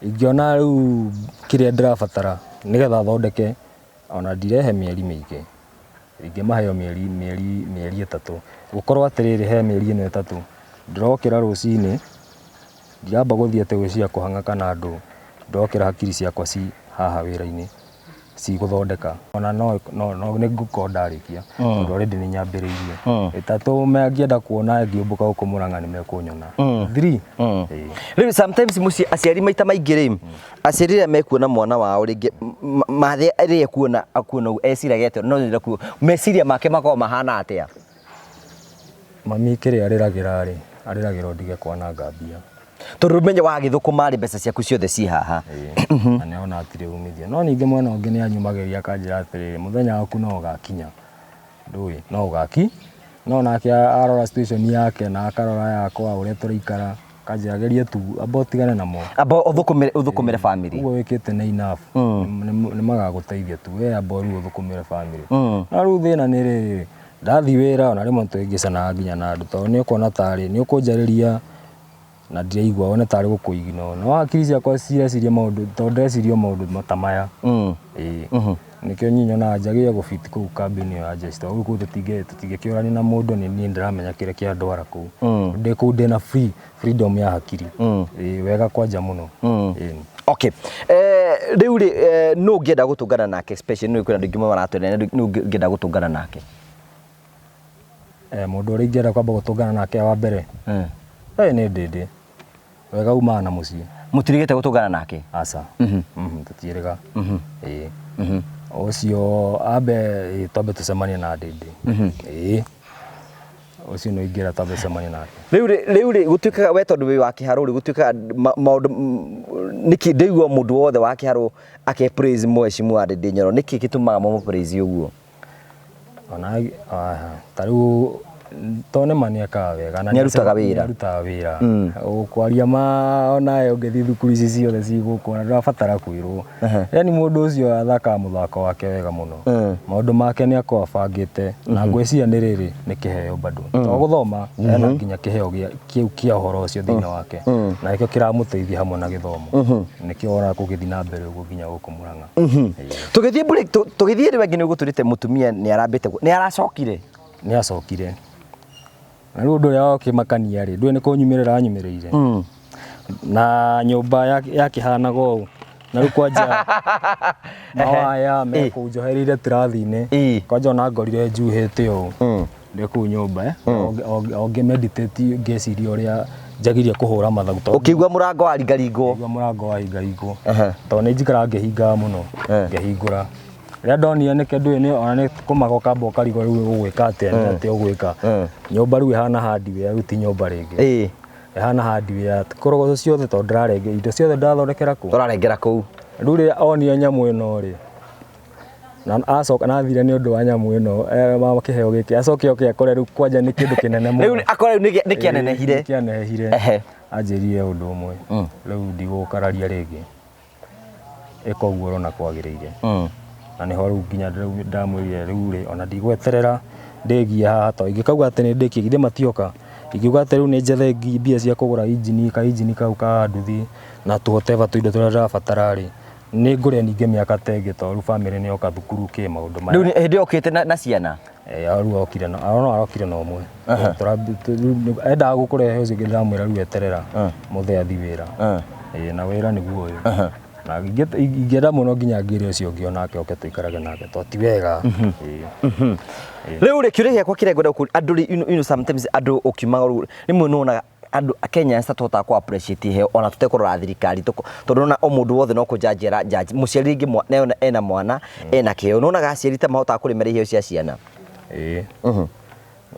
Ingĩona rĩu kĩrĩa ndĩrabatara nĩgetha thondeke, ona ndirehe mĩeri mĩingĩ, ingĩmahe o mĩeri mĩeri mĩeri 3, gũkorwo atĩrĩrĩ he mĩeri ĩno 3, ndĩrokĩra rũcinĩ, ndiramba gũthiĩ atĩ gwĩciria kũhang'a kana andũ, ndĩrokĩra hakiri ciakwa ci haha wĩra-inĩ, cigũthondeka. Ona no no no nĩ ngũkorwo ndarĩkia tondũ already nĩ nyambĩrĩirie. 3 mangĩenda kuona ngĩũmbũka gũkũ Mũrang'a nĩ mekũnyona. 3. Ĩĩ. Rĩu sometimes mũciĩ aciari maita maingĩ rĩ, aciari rĩrĩa mekuona mwana wao rĩngĩ mathe rĩrĩa ekuona akuona ũguo eciragia atĩa, no nyende meciria make makoragwo mahana atĩa? Mami kĩrĩa arĩragĩra rĩ, arĩragĩra o ndige kwananga mbia. Tondũ ũmenye wagĩthũkũma rĩ, mbeca ciaku ciothe ciĩ haha. Ĩĩ, na nĩona hatirĩ umithio. No ningĩ mwena ũngĩ nĩ anyumagĩria akanjĩra atĩrĩrĩ, mũthenya waku no ũgakinya, ndũĩ, no ũgaki, no nake arora situation yake na akarora yakwa ũrĩa tũraikara, akanjĩra geria tu, amba ũtigane namo. Amba ũthũkũmĩre, ũthũkũmĩre family. Ũguo wĩkĩte nĩ enough, nĩ magagũteithia tu, we amba rĩu ũthũkũmĩre family. No rĩu thĩna nĩ rĩrĩ, ndathiĩ wĩra ona rĩmwe nĩtũhĩngĩcanaga nginya na andũ tondũ nĩ ũkuona tarĩ, nĩ ũkũnjarĩria na ndiraigua wone tarĩ gũkũ ignore, no hakiri ciakwa cireciria maũndũ, tondũ ndĩreciria o maũndũ ta maya. Ĩĩ. Nĩkĩo niĩ nyonaga njagĩrĩire gũ fit kũu kambĩ-inĩ ĩyo ya jeshi tondũ rĩu kũu tũtingĩkĩũrania na mũndũ nĩ niĩ ndĩramenya kĩrĩa kĩandwara kũu. Ndĩ kũu ndĩna free freedom ya hakiri. Ĩĩ wega kwanja mũno. Ĩĩ. Okay. Rĩu rĩ, nũ ũngĩenda gũtũngana nake especially nĩ kwĩna andũ aingĩ maratwendera, nũ ũngĩenda gũtũngana nake? Mũndũ ũrĩa ingĩenda kwamba gũtũngana nake wa mbere? Nĩ Ndĩndĩ. Wega umaga na mũciĩ. Mũtirĩgĩte gũtũngana nake? Aca. Tũtiĩrĩga. Ĩĩ. Ũcio ambe twambe tũcemanie na Ndĩndĩ. Ĩĩ. Ũcio nĩ ingĩenda twambe tũcemanie nake. Rĩu rĩ, rĩu rĩ, gũtuĩkaga we tondũ wĩ wa kĩharũ rĩ, gũtuĩkaga maũndũ nĩkĩ ndĩigua mũndũ wothe wa kĩharũ ake praise mheshimiwa Ndĩndĩ Nyoro, nĩkĩ gĩtũmaga mũmũ praise ũguo? Ona ta rĩu to nĩ ma nĩ ekaga wega na Nĩ arutaga wĩra. Nĩ arutaga wĩra. Kwaria ma onawe ũngĩthiĩ thukuru ici ciothe ci gũkũ ona ndũrabatara kwĩrwo. Yaani mũndũ ũcio athakaga mũthako wake wega mũno. Maũndũ make nĩ akoragwo abangĩte na ngwĩciria nĩ rĩrĩ nĩ kĩheo bado. To gũthoma ena nginya kĩheo kĩu kĩa ũhoro ũcio thĩinĩ wake na nĩkĩo kĩramũteithia hamwe na gĩthomo. Nĩkĩo wonaga gũgĩthiĩ na mbere ũguo nginya gũkũ Murang'a. Tũgĩthiĩ break, tũgĩthiĩ rĩu angĩ nĩ ũgũtwĩrĩte mũtumia nĩ arambĩte nĩ aracokire. Nĩ acokire. Na rĩu ũndũ ũrĩa wakĩmakania rĩ, ndũĩ nĩ kũnyumĩrĩra anyumĩrĩire. Na nyũmba yakĩhanaga ũũ. Na rĩu kwanja mawaya me kũu njohereire tirathi-inĩ. Kwanja ona ngorire njuhĩte ũũ ndĩ kũu nyũmba o ngĩ meditate ngĩciria ũrĩa njagirie kũhũra mathagu tondũ Ũkĩigua mũrango waringaringwo. Ngĩigua mũrango wahingaringwo tondũ nĩ njikaraga ngĩhingaga mũno ngĩhingũra rĩrĩa ndonire nĩkĩ ndũĩ nĩ ona nĩ kũmaka ũkamba ũkarigwo rĩu ũgwĩka atĩa nĩ atĩa ũgwĩka nyũmba rĩu ĩhana hardware rĩu ti nyũmba rĩngĩ ĩhana hardware korogoco ciothe tondũ ndĩrarenge indo ciothe ndĩrathondekera kũ Ũrarengera kũu. Rĩu rĩrĩa onire nyamũ ĩno rĩ na acoka na athire nĩ ũndũ wa nyamũ ĩno mama kĩheo gĩkĩ acoke oke akore rĩu kwanja nĩ kĩndũ kĩnene mũno. Rĩu akore rĩu nĩ kĩanenehire. Nĩ kĩanenehire. Anjĩrire ũndũ ũmwe rĩu ndigũkararia rĩngĩ ĩka ũguo ũrona kwagĩrĩire. Na nĩho rĩu nginya ndamwĩrire rĩu rĩ ona ndigweterera ndĩgie haha tondũ ingĩkauga atĩ nĩ ndĩkie githĩ matioka ingiuga atĩ rĩu nĩ njethe mbia cia kũgũra injini ka injini kau ka nduthi na tũ whatever tũindo tũrĩa ndĩrabatara rĩ nĩ ngũrĩa ningĩ mĩaka ta ĩngĩ tondũ rĩu bamĩrĩ nĩ yoka thukuru kĩ maũndũ maya. Rĩu hĩndĩ ĩyo ũkĩte na ciana? Rĩu okire na no arokire na ũmwe. Endaga gũkũrehe ũcio ũngĩ ndĩramwĩra rĩu eterera mũthee athiĩ wĩra. Na wĩra nĩguo ũyũ. Na ingĩenda mũno nginya ngĩre ũcio ũngĩ onake oke tũikarage nake tondũ ti wega. Rĩu rĩ kĩũria gĩakwa kĩrĩa ngwenda gũkũria andũ rĩ you know sometimes andũ ũkiumaga rĩu rĩmwe nĩ wonaga andũ Kenyans tũhotaga kũ appreciate iheo ona tũtekũrora thirikari tondũ nona o mũndũ wothe no kũ judge ara judge mũciari rĩngĩ ena mwana ena kĩheo nĩwonaga aciari ta mahotaga kũrĩmĩra iheo cia ciana? Ĩĩ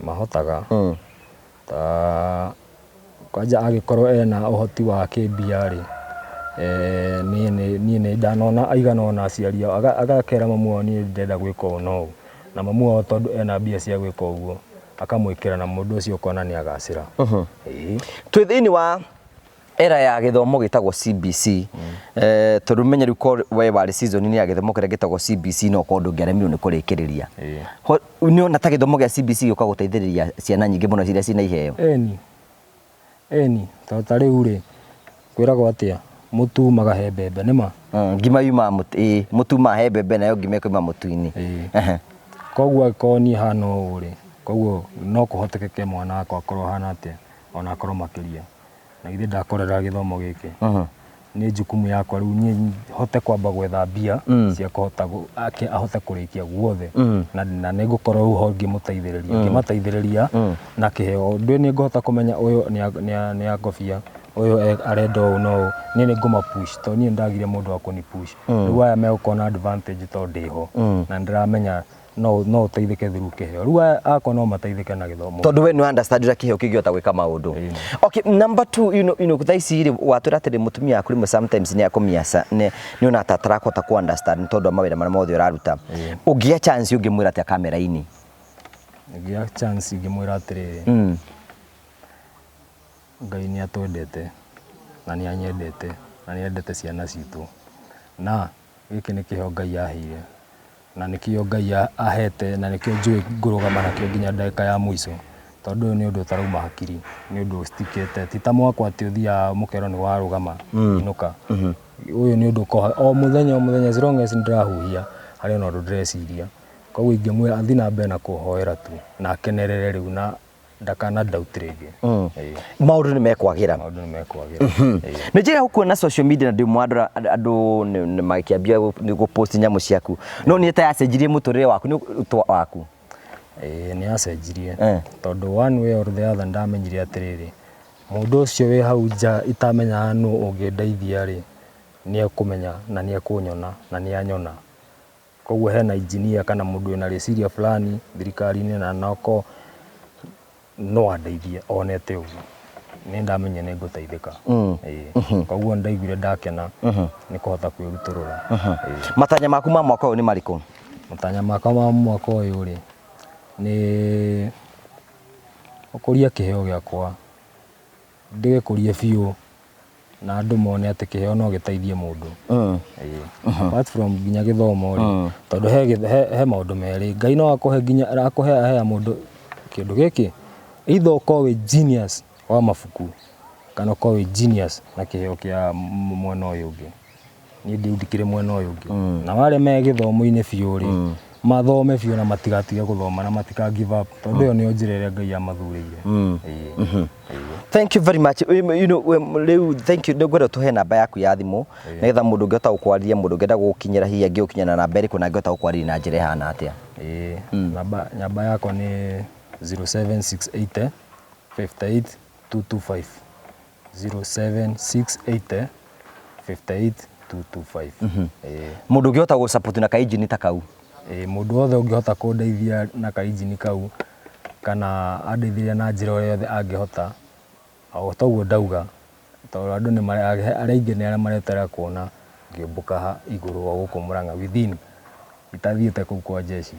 mahotaga ta kwanja angĩkorwo ena ũhoti wa kĩmbia rĩ niĩ nĩ ndanona aigana ũna aciari ao agakera mamu wao niĩ ndĩrenda gwĩka ũũ na ũũ na mamu wao tondũ ena mbia cia gwĩka ũguo akamwĩkĩra na mũndũ ũcio ũkona nĩ agacĩra. Twĩ thĩinĩ wa era ya gĩthomo gĩtagwo CBC tondũ menye rĩu ko we warĩ season-inĩ ya gĩthomo kĩrĩa gĩtagwo CBC no korwo ndũngĩaremirwo nĩ kũrĩkĩrĩria. Nĩ ũrona ta gĩthomo gĩa CBC gĩũka gũteithĩrĩria ciana nyingĩ mũno iria ciĩna iheo? Ĩni, ĩni tondũ ta rĩu rĩ kwĩragwo atĩa mũtu umaga he mbembe nĩ ma? Ngima yumaga mũtu, ĩĩ mũtu umaga he mbembe nayo ngima ĩkoima mũtu-inĩ. Koguo angĩkorwo niĩ hana ũũ rĩ, koguo no kũhotekeke mwana wakwa akorwo ahana atĩa ona akorwo makĩria. Na githĩ ndakorera gĩthomo gĩkĩ nĩ jukumu yakwa rĩu niĩ hote kwamba gwetha mbia cia kũhota ahote kũrĩkia guothe na nĩ ngũkorwo rĩu ho ngĩmũteithĩrĩria ngĩmateithĩrĩria na kĩheo ũndũ nĩ ngũhota kũmenya ũyũ nĩ akobia ũyũ arenda ũũ na ũũ niĩ nĩ ngũma push tondũ niĩ nĩndagire mũndũ wa kũni push rĩu aya megũkorwo na advantage tondũ ndĩho na nĩndĩramenya no ũteithĩke through kĩheo rĩu aya akwa no mateithĩke na gĩthomo tondũ we nĩ understand ũrĩa kĩheo kĩngĩhota gwĩka maũndũ. Okay, number two, you know thaa ici rĩ watwĩra atĩrĩ mũtumia waku rĩmwe sometimes nĩ akũmiaca nĩ ona ta atarakũhota kũ understand nĩ tondũ wa mawĩra marĩa mothe ũraruta. Ũngĩgĩa chance ũngĩmwĩra atĩa kamera-inĩ? Ingĩgĩa chance ingĩmwĩra atĩrĩrĩ Ngai nĩ atwendete na nĩ anyendete na nĩ endete ciana citũ na gĩkĩ nĩ kĩheo Ngai aheire na nĩkĩo Ngai ahete na nĩkĩo njũĩ ngũrũgama nakĩo nginya ndagĩka ya mũico tondũ ũyũ nĩ ũndũ ũtarauma hakiri nĩ ũndũ ũstikĩte ti ta mwako atĩ ũthiaga mũkerwo nĩ warũgama inũka ũyũ nĩ ũndũ ũkoragwo o mũthenya o mũthenya as long as nĩndĩrahuhia harĩ ona ũndũ ndĩreciria koguo ingĩmwĩra athiĩ na mbere na kũhoera tu na akenerere rĩu na ndakana doubt rĩngĩ. Maũndũ nĩ mekwagĩra. Maũndũ nĩ mekwagĩra. Nĩ njĩra gũkuona social media na ndĩ mwandora andũ nĩ magĩkĩambia gũ post nyamũ ciaku no nĩ ta yacenjirie mũtũrĩre waku nĩ waku. Ĩĩ nĩ yacenjirie tondũ one way or the other nĩndamenyire atĩrĩrĩ mũndũ ũcio wĩ hau nja itamenyaga nũ ũngĩndeithia rĩ nĩ ekũmenya na nĩ ekũnyona na nĩ anyona. Koguo hena engineer kana mũndũ wĩna rĩciria fulani thirikari-inĩ na noko no andeithie onete ũguo. Nĩ ndamenyire nĩ ngũteithĩka. Ĩĩ. Koguo nĩ ndaiguire ndakena nĩ kũhota kwĩrutũrũra. Ĩĩ. Matanya maku ma mwaka ũyũ nĩ marĩkũ? Matanya makwa ma mwaka ũyũ rĩ, nĩ gũkũria kĩheo gĩakwa, ndĩgĩkũrie biũ na andũ mone atĩ kĩheo no gĩteithie mũndũ. Ĩĩ. Apart from nginya gĩthomo rĩ, tondũ he maũndũ merĩ, Ngai no akũhe nginya akũhe ahea mũndũ kĩndũ gĩkĩ, either ũkorwo wĩ genius wa mabuku kana ũkorwo wĩ genius na kĩheo kĩa mwena ũyũ ũngĩ. Niĩ rĩu ndikĩrĩ mwena ũyũ ũngĩ. Nao arĩa me gĩthomo-inĩ biũ rĩ, Mathome biũ na matigatige gũthoma na matika give up, tondũ ĩyo nĩyo njĩra ĩrĩa Ngai amathurĩire. Ĩĩ. Thank you very much. Rĩu thank you, nĩngwenda tũhe namba yaku ya thimũ nĩgetha mũndũ ũngĩhota gũkwarĩria, mũndũ ũngĩenda gũgũkinyĩra, hihi angĩgũkinyĩra na namba ĩrĩkũ na angĩhota gũkwarĩria na njĩra ĩhana atĩa? Ĩĩ, namba yakwa nĩ 07680 58 225, 07680 58 225. Ĩĩ. Mũndũ ũngĩhota gũ na kainjini ta kau? Ĩĩ, mũndũ wothe ũngĩhota kũndeithia na kainjini kau kana andeithĩrĩria na njĩra o yothe angĩhota, o toguo ndauga, tondũ andũ nĩ arĩa aingĩ nĩ arĩa mareterera kuona ngĩũmbũka igũrũ o gũkũ Murang'a within itathiĩte kũu kwa jeshi.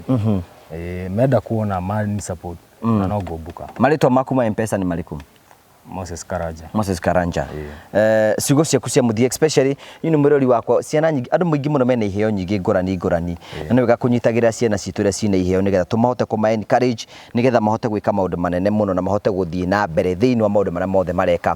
Ĩĩ, menda kuona mani support na no ngũmbũka. Marĩtwa maku ma Mpesa nĩ marĩkũ? Moses Karanja. Moses Karanja. Ciugo ciaku cia mũthia, especially mwĩrori wakwa, ciana nyingĩ, andũ maingĩ mũno mena iheo nyingĩ ngũrani ngũrani, na nĩ wega kũnyitagĩrĩra ciana citũ iria ciĩna iheo nĩgetha tũmahote kũma encourage nĩgetha mahote gwĩka maũndũ manene mũno na mahote gũthiĩ na mbere thĩinĩ wa maũndũ marĩa mothe mareka.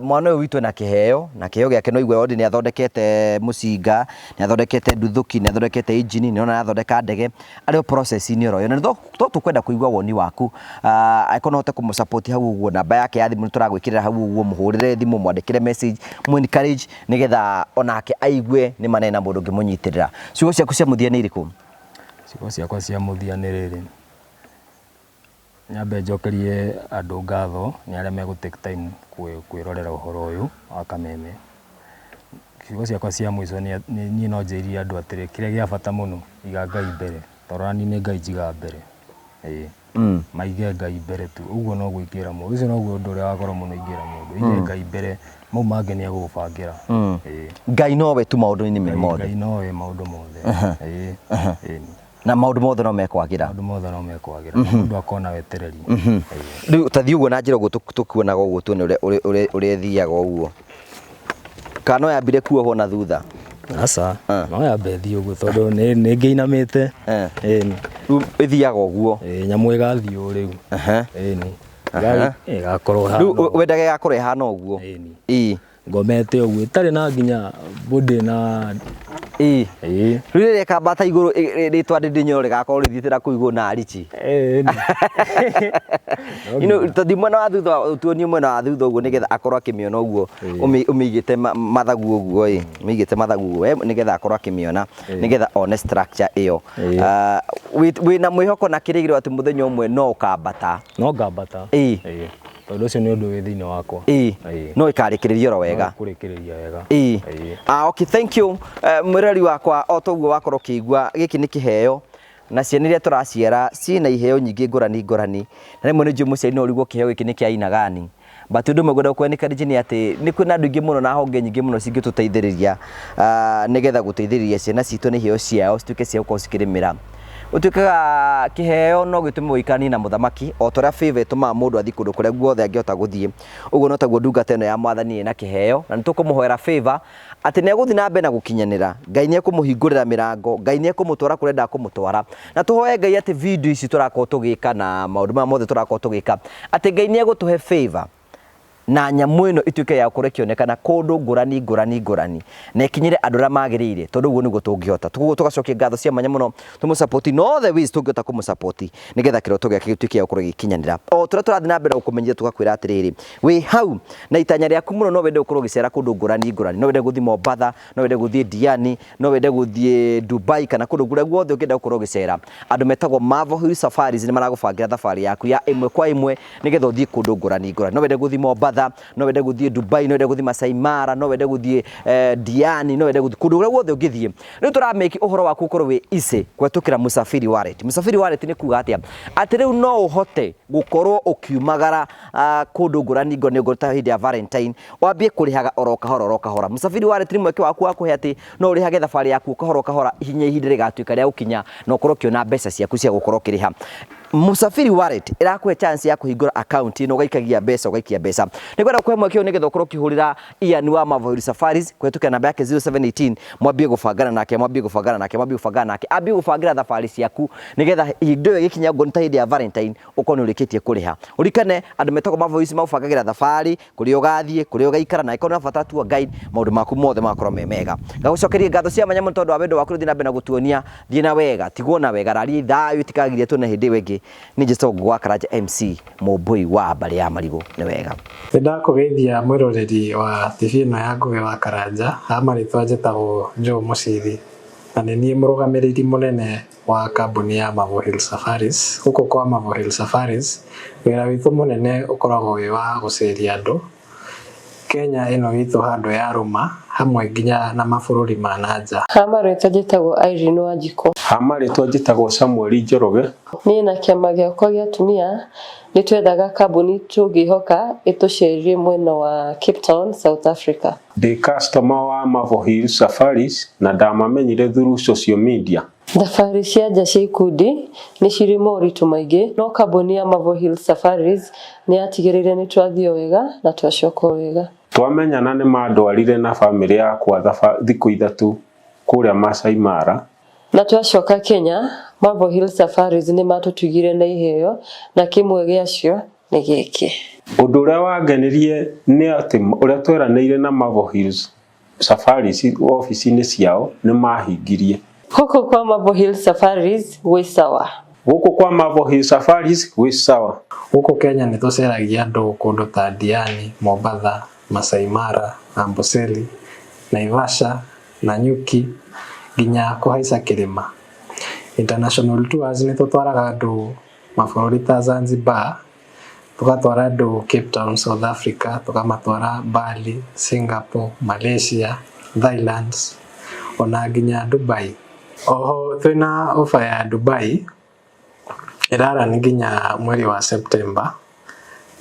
Mwana ũyũ witũ ena kĩheo, na kĩheo gĩake no igua already nĩ athondekete mũcinga, nĩ athondekete nduthũki, nĩ athondekete injini, nĩ ona arathondeka ndege, arĩ o process-inĩ oro ĩyo. Na nĩ to tũkwenda kũigua woni waku, angĩkorwo no ũhote kũmũ support hau ũguo, namba yake ya thimũ nĩ tũragwĩkĩrĩra hau ũguo, mũhũrĩre thimũ, mwandĩkĩre message, mũ encourage nĩgetha onake aigue nĩ ma na mũndũ ũngĩmũnyitĩrĩra. Ciugo ciaku cia mũthia nĩ irĩkũ? Ciugo ciakwa cia mũthia nĩ rĩrĩ, nyambe njokerie andũ ngatho nĩ arĩa megũ take time kwĩrorera ũhoro ũyũ wa kameme. Ciugo ciakwa cia mũico nĩ niĩ no njĩrire andũ atĩrĩ, kĩrĩa gĩa bata mũno, iga Ngai mbere, tondũ ona niĩ nĩ Ngai njigaga mbere. Ĩĩ, maige Ngai mbere tu, ũguo noguo ingĩra mũndũ, ũcio noguo ũndũ ũrĩa wa goro mũno ingĩra mũndũ, ige Ngai mbere, mau mangĩ nĩ egũgũbangĩra. Ĩĩ. Ngai nowe tu maũndũ-inĩ me mothe. Ngai nowe maũndũ mothe. Ĩĩ. Ĩĩ. Na maũndũ mothe no mekwagĩra. Maũndũ mothe no mekwagĩra. Mũndũ akorwo na wetereri. Ĩĩ. Rĩu ta thiĩ ũguo na njĩra ũguo tũkuonaga ũguo, tuone ũrĩa ĩthiaga ũguo. Kana no yambire kuohwo na thutha? Aca, no yambe ĩthiĩ ũguo tondũ nĩ ngĩinamĩte. Ĩni. Rĩu ĩthiaga ũguo. Ĩĩ, nyamũ ĩgathiĩ ũũ rĩu. Ĩni. Ĩgakorwo ĩhana Rĩu wendaga ĩgakorwo ĩhana ũguo. Ĩni. Ĩĩ. Ngomete ũguo ĩtarĩ na nginya body na Ĩĩ. Ĩĩ. Rĩu rĩrĩa ĩkambata igũrũ, rĩtwa Ndĩndĩ Nyoro rĩgakorwo rĩthiĩte na kũu igũrũ na Arichi. Ĩĩ. Tũthiĩ mwena wa thutha, tuonie mwena wa thutha ũguo nĩgetha akorwo akĩmĩona ũguo, ũmĩigĩte mathagu ũguo ĩ, ũmĩigĩte mathagu ũguo nĩgetha akorwo akĩmĩona, nĩgetha one structure ĩyo. Wĩna mwĩhoko na kĩrĩgĩrĩro atĩ mũthenya ũmwe no ũkambata? No ngambata. Ĩĩ. Ĩĩ. Tondũ ũcio nĩ ũndũ wĩ thĩinĩ wakwa. Ĩĩ. Ĩĩ. No ĩkarĩkĩrĩria oro wega. No kũrĩkĩrĩria wega. Ĩĩ. Ĩĩ. Okay, thank you. Mwĩrori wakwa, o toguo wakorwo ũkĩigua, gĩkĩ nĩ kĩheo na ciana iria tũraciara ciĩna iheo nyingĩ ngũrani ngũrani, na rĩmwe nĩ njũĩ mũciari no ũrigwo kĩheo gĩkĩ nĩ kĩa aina gani, but ũndũ ũmwe ngwenda gũkũ encourage nĩ atĩ nĩ kwĩna andũ aingĩ mũno na honge nyingĩ mũno cingĩtũteithĩrĩria, nĩgetha gũteithĩrĩria ciana citũ na iheo ciao cituĩke cia gũkorwo cikĩrĩmĩra. Gũtuĩkaga kĩheo no gĩtũme ũikaranie na mũthamaki, o ta ũrĩa favor ĩtũmaga mũndũ athiĩ kũndũ kũrĩa guothe angĩhota gũthiĩ, ũguo no taguo ndungata ĩno ya mwathani ĩna kĩheo, na nĩ tũkũmũhoera favor atĩ nĩ egũthiĩ na mbere na gũkinyanĩra, Ngai nĩ ekũmũhingũrĩra mĩrango, Ngai nĩ ekũmũtwara kũrĩa endaga kũmũtwara. Na tũhoe Ngai atĩ video ici tũrakorwo tũgĩka na maũndũ maya mothe tũrakorwo tũgĩka, atĩ Ngai nĩ egũtũhe favor na nyamũ ĩno ĩtuĩke ya gũkorwo ĩkĩonekana kũndũ ngũrani ngũrani ngũrani na ĩkinyĩre andũ arĩa magĩrĩire, tondũ ũguo nĩguo tũngĩhota. Koguo tũgacokia ngatho cia mwanya mũno tũmũ support in all the ways tũngĩhota kũmũ support nĩgetha kĩroto gĩake gĩtuĩke gĩa gũkorwo gĩgĩkinyanĩra. O tũrĩa tũrathiĩ na mbere gũkũmenyithia tũgakwĩra atĩrĩrĩ, wĩ hau na itanya rĩaku mũno no wende gũkorwo ũgĩcera kũndũ ngũrani ngũrani, no wende gũthiĩ Mombatha, no wende gũthiĩ Diani, no wende gũthiĩ Dubai kana kũndũ kũrĩa guothe ũngĩenda gũkorwo ũgĩcera. Andũ metagwo Marvel Hill Safaris nĩ maragũbangĩra thabarĩ yaku ya ĩmwe kwa ĩmwe nĩgetha ũthiĩ kũndũ ngũrani ngũrani. No wende gũthiĩ Mombatha, no wende gũthiĩ Dubai, no wende gũthiĩ Masai Mara, no wende gũthiĩ Diani, no wende gũthiĩ kũndũ kũrĩa guothe ũngĩthiĩ. Rĩu tũra make ũhoro waku ũkorwo wĩ easy kũhetũkĩra Musafiri Wallet. Musafiri Wallet nĩ kuga atĩa? Atĩ rĩu no ũhote gũkorwo ũkiumagara kũndũ ngũrani ngũrani okorwo ta hĩndĩ ya Valentine, wambie kũrĩhaga oro kahora oro kahora. Musafiri Wallet nĩ mweke waku wa kũhe atĩ no ũrĩhage thabarĩ yaku o kahora o kahora nginya ihinda rĩgatuĩka rĩa gũkinya na ũkorwo ũkĩona mbeca ciaku cia gũkorwo ũkĩrĩha. Musafiri Wallet ĩrakũhe chance ya kũhingũra account ĩno ũgaikagia mbeca ũgaikia mbeca. Nĩngwenda kũhe mweke ũyũ nĩgetha ũkorwo ũkĩhũrĩra Ian wa Marvel Hill Safaris kũhetũkĩra namba yake 0718 mwambie gũbangana nake, mwambie gũbangana nake, mwambie gũbangana nake, ambie gũbangĩra thabarĩ ciaku nĩgetha hĩndĩ ĩyo ĩgĩkinya ngoni ta hĩndĩ ya Valentine ũkorwo nĩ ũrĩkĩtie kũrĩha. Ũririkane andũ metagwo Marvel Hills magũbangagĩra thabarĩ kũrĩa ũgathiĩ, kũrĩa ũgaikara, na angĩkorwo nĩ ũrabatara tour guide maũndũ maku mothe magakorwo me mega. Ngagũcokeria ngatho cia mwanya mũno tondũ wa wendo waku ũrĩa ũthiĩ na mbere na gũtuonia. Thiĩ na wega, tigwo na wega, raria thayũ itikagiria tuone hĩndĩ ĩyo ĩngĩ. Niĩ njĩtagwo Ngũgũ wa Karanja MC, Mũmbũi wa mbarĩ ya Marigũ. Nĩ wega. Nĩ ndakũgeithia mwĩroreri wa TV ĩno ya Ngũgĩ wa Karanja, ha marĩtwa njĩtagwo Joe Mũciri na nĩ niĩ mũrũgamĩrĩri mũnene wa kambuni ya Marvel Hill Safaris. Gũkũ kwa Marvel Hill Safaris, wĩra witũ mũnene ũkoragwo wĩ wa gũceria andũ Kenya ĩno itũ handũ ya rũma hamwe nginya na mabũrũri ma na nja. Ha marĩtwa njĩtagwo Irene Wanjikũ. Ha marĩtwa njĩtagwo Samuel Njoroge. Niĩ na kĩama gĩakwa gĩa atumia nĩ twethaga kambuni tũngĩhoka ĩtũcerie mwena wa Cape Town, South Africa. Ndĩ customer wa Marvel Hill Safaris na ndamamenyire through social media. Thabarĩ cia nja cia ikundi nĩ cirĩ moritũ maingĩ, no kambuni ya Marvel Hill Safaris nĩ yatigĩrĩire nĩ twathiĩ o wega na twacoka o wega. Twamenyana nĩ mandwarire na bamĩrĩ yakwa thikũ 3 kũrĩa Masai Mara. Na twacoka Kenya, Marvel Hill Safaris nĩ matũtugire na iheo na kĩmwe gĩacio nĩ gĩkĩ. Ũndũ ũrĩa wangenirie nĩ atĩ ũrĩa tweranĩire na Marvel Hills Safaris obici-inĩ ciao nĩ mahingirie. Gũkũ kwa Marvel Hill Safaris gwĩ sawa. Gũkũ kwa Marvel Hill Safaris gwĩ sawa. Gũkũ Kenya nĩ tũceragia andũ kũndũ ta Diani, Mombatha, Masai Mara, Amboseli, Naivasha, Nanyuki nginya kũhaica kĩrĩma. International tours nĩ tũtwaraga andũ mabũrũri ta Zanzibar, tũgatwara andũ Cape Town, South Africa, tũkamatwara Bali, Singapore, Malaysia, Thailand ona nginya Dubai. Oho twĩna offer ya Dubai ĩrarani nginya mweri wa September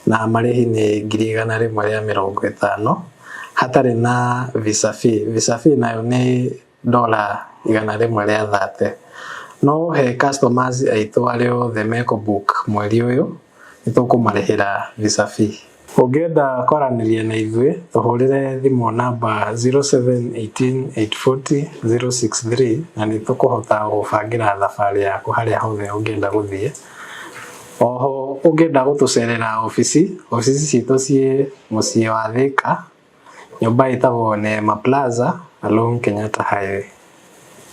na marĩhi nĩ 150,000 hatarĩ na visa fee. Visa fee nayo nĩ $130. No he customers aitũ arĩa othe mekũ book mweri ũyũ nĩ tũkũmarĩhĩra visa fee. Ũngĩenda kwaranĩria na ithuĩ tũhũrĩre thimũ namba 0718 840 063 na nĩ tũkũhota gũbangĩra thabarĩ yaku harĩa hothe ũngĩenda gũthiĩ. Oho ũngĩenda gũtũcerera obici, obici citũ ciĩ mũciĩ wa Thika, nyũmba ĩtagwo Neema Plaza along Kenyatta Highway.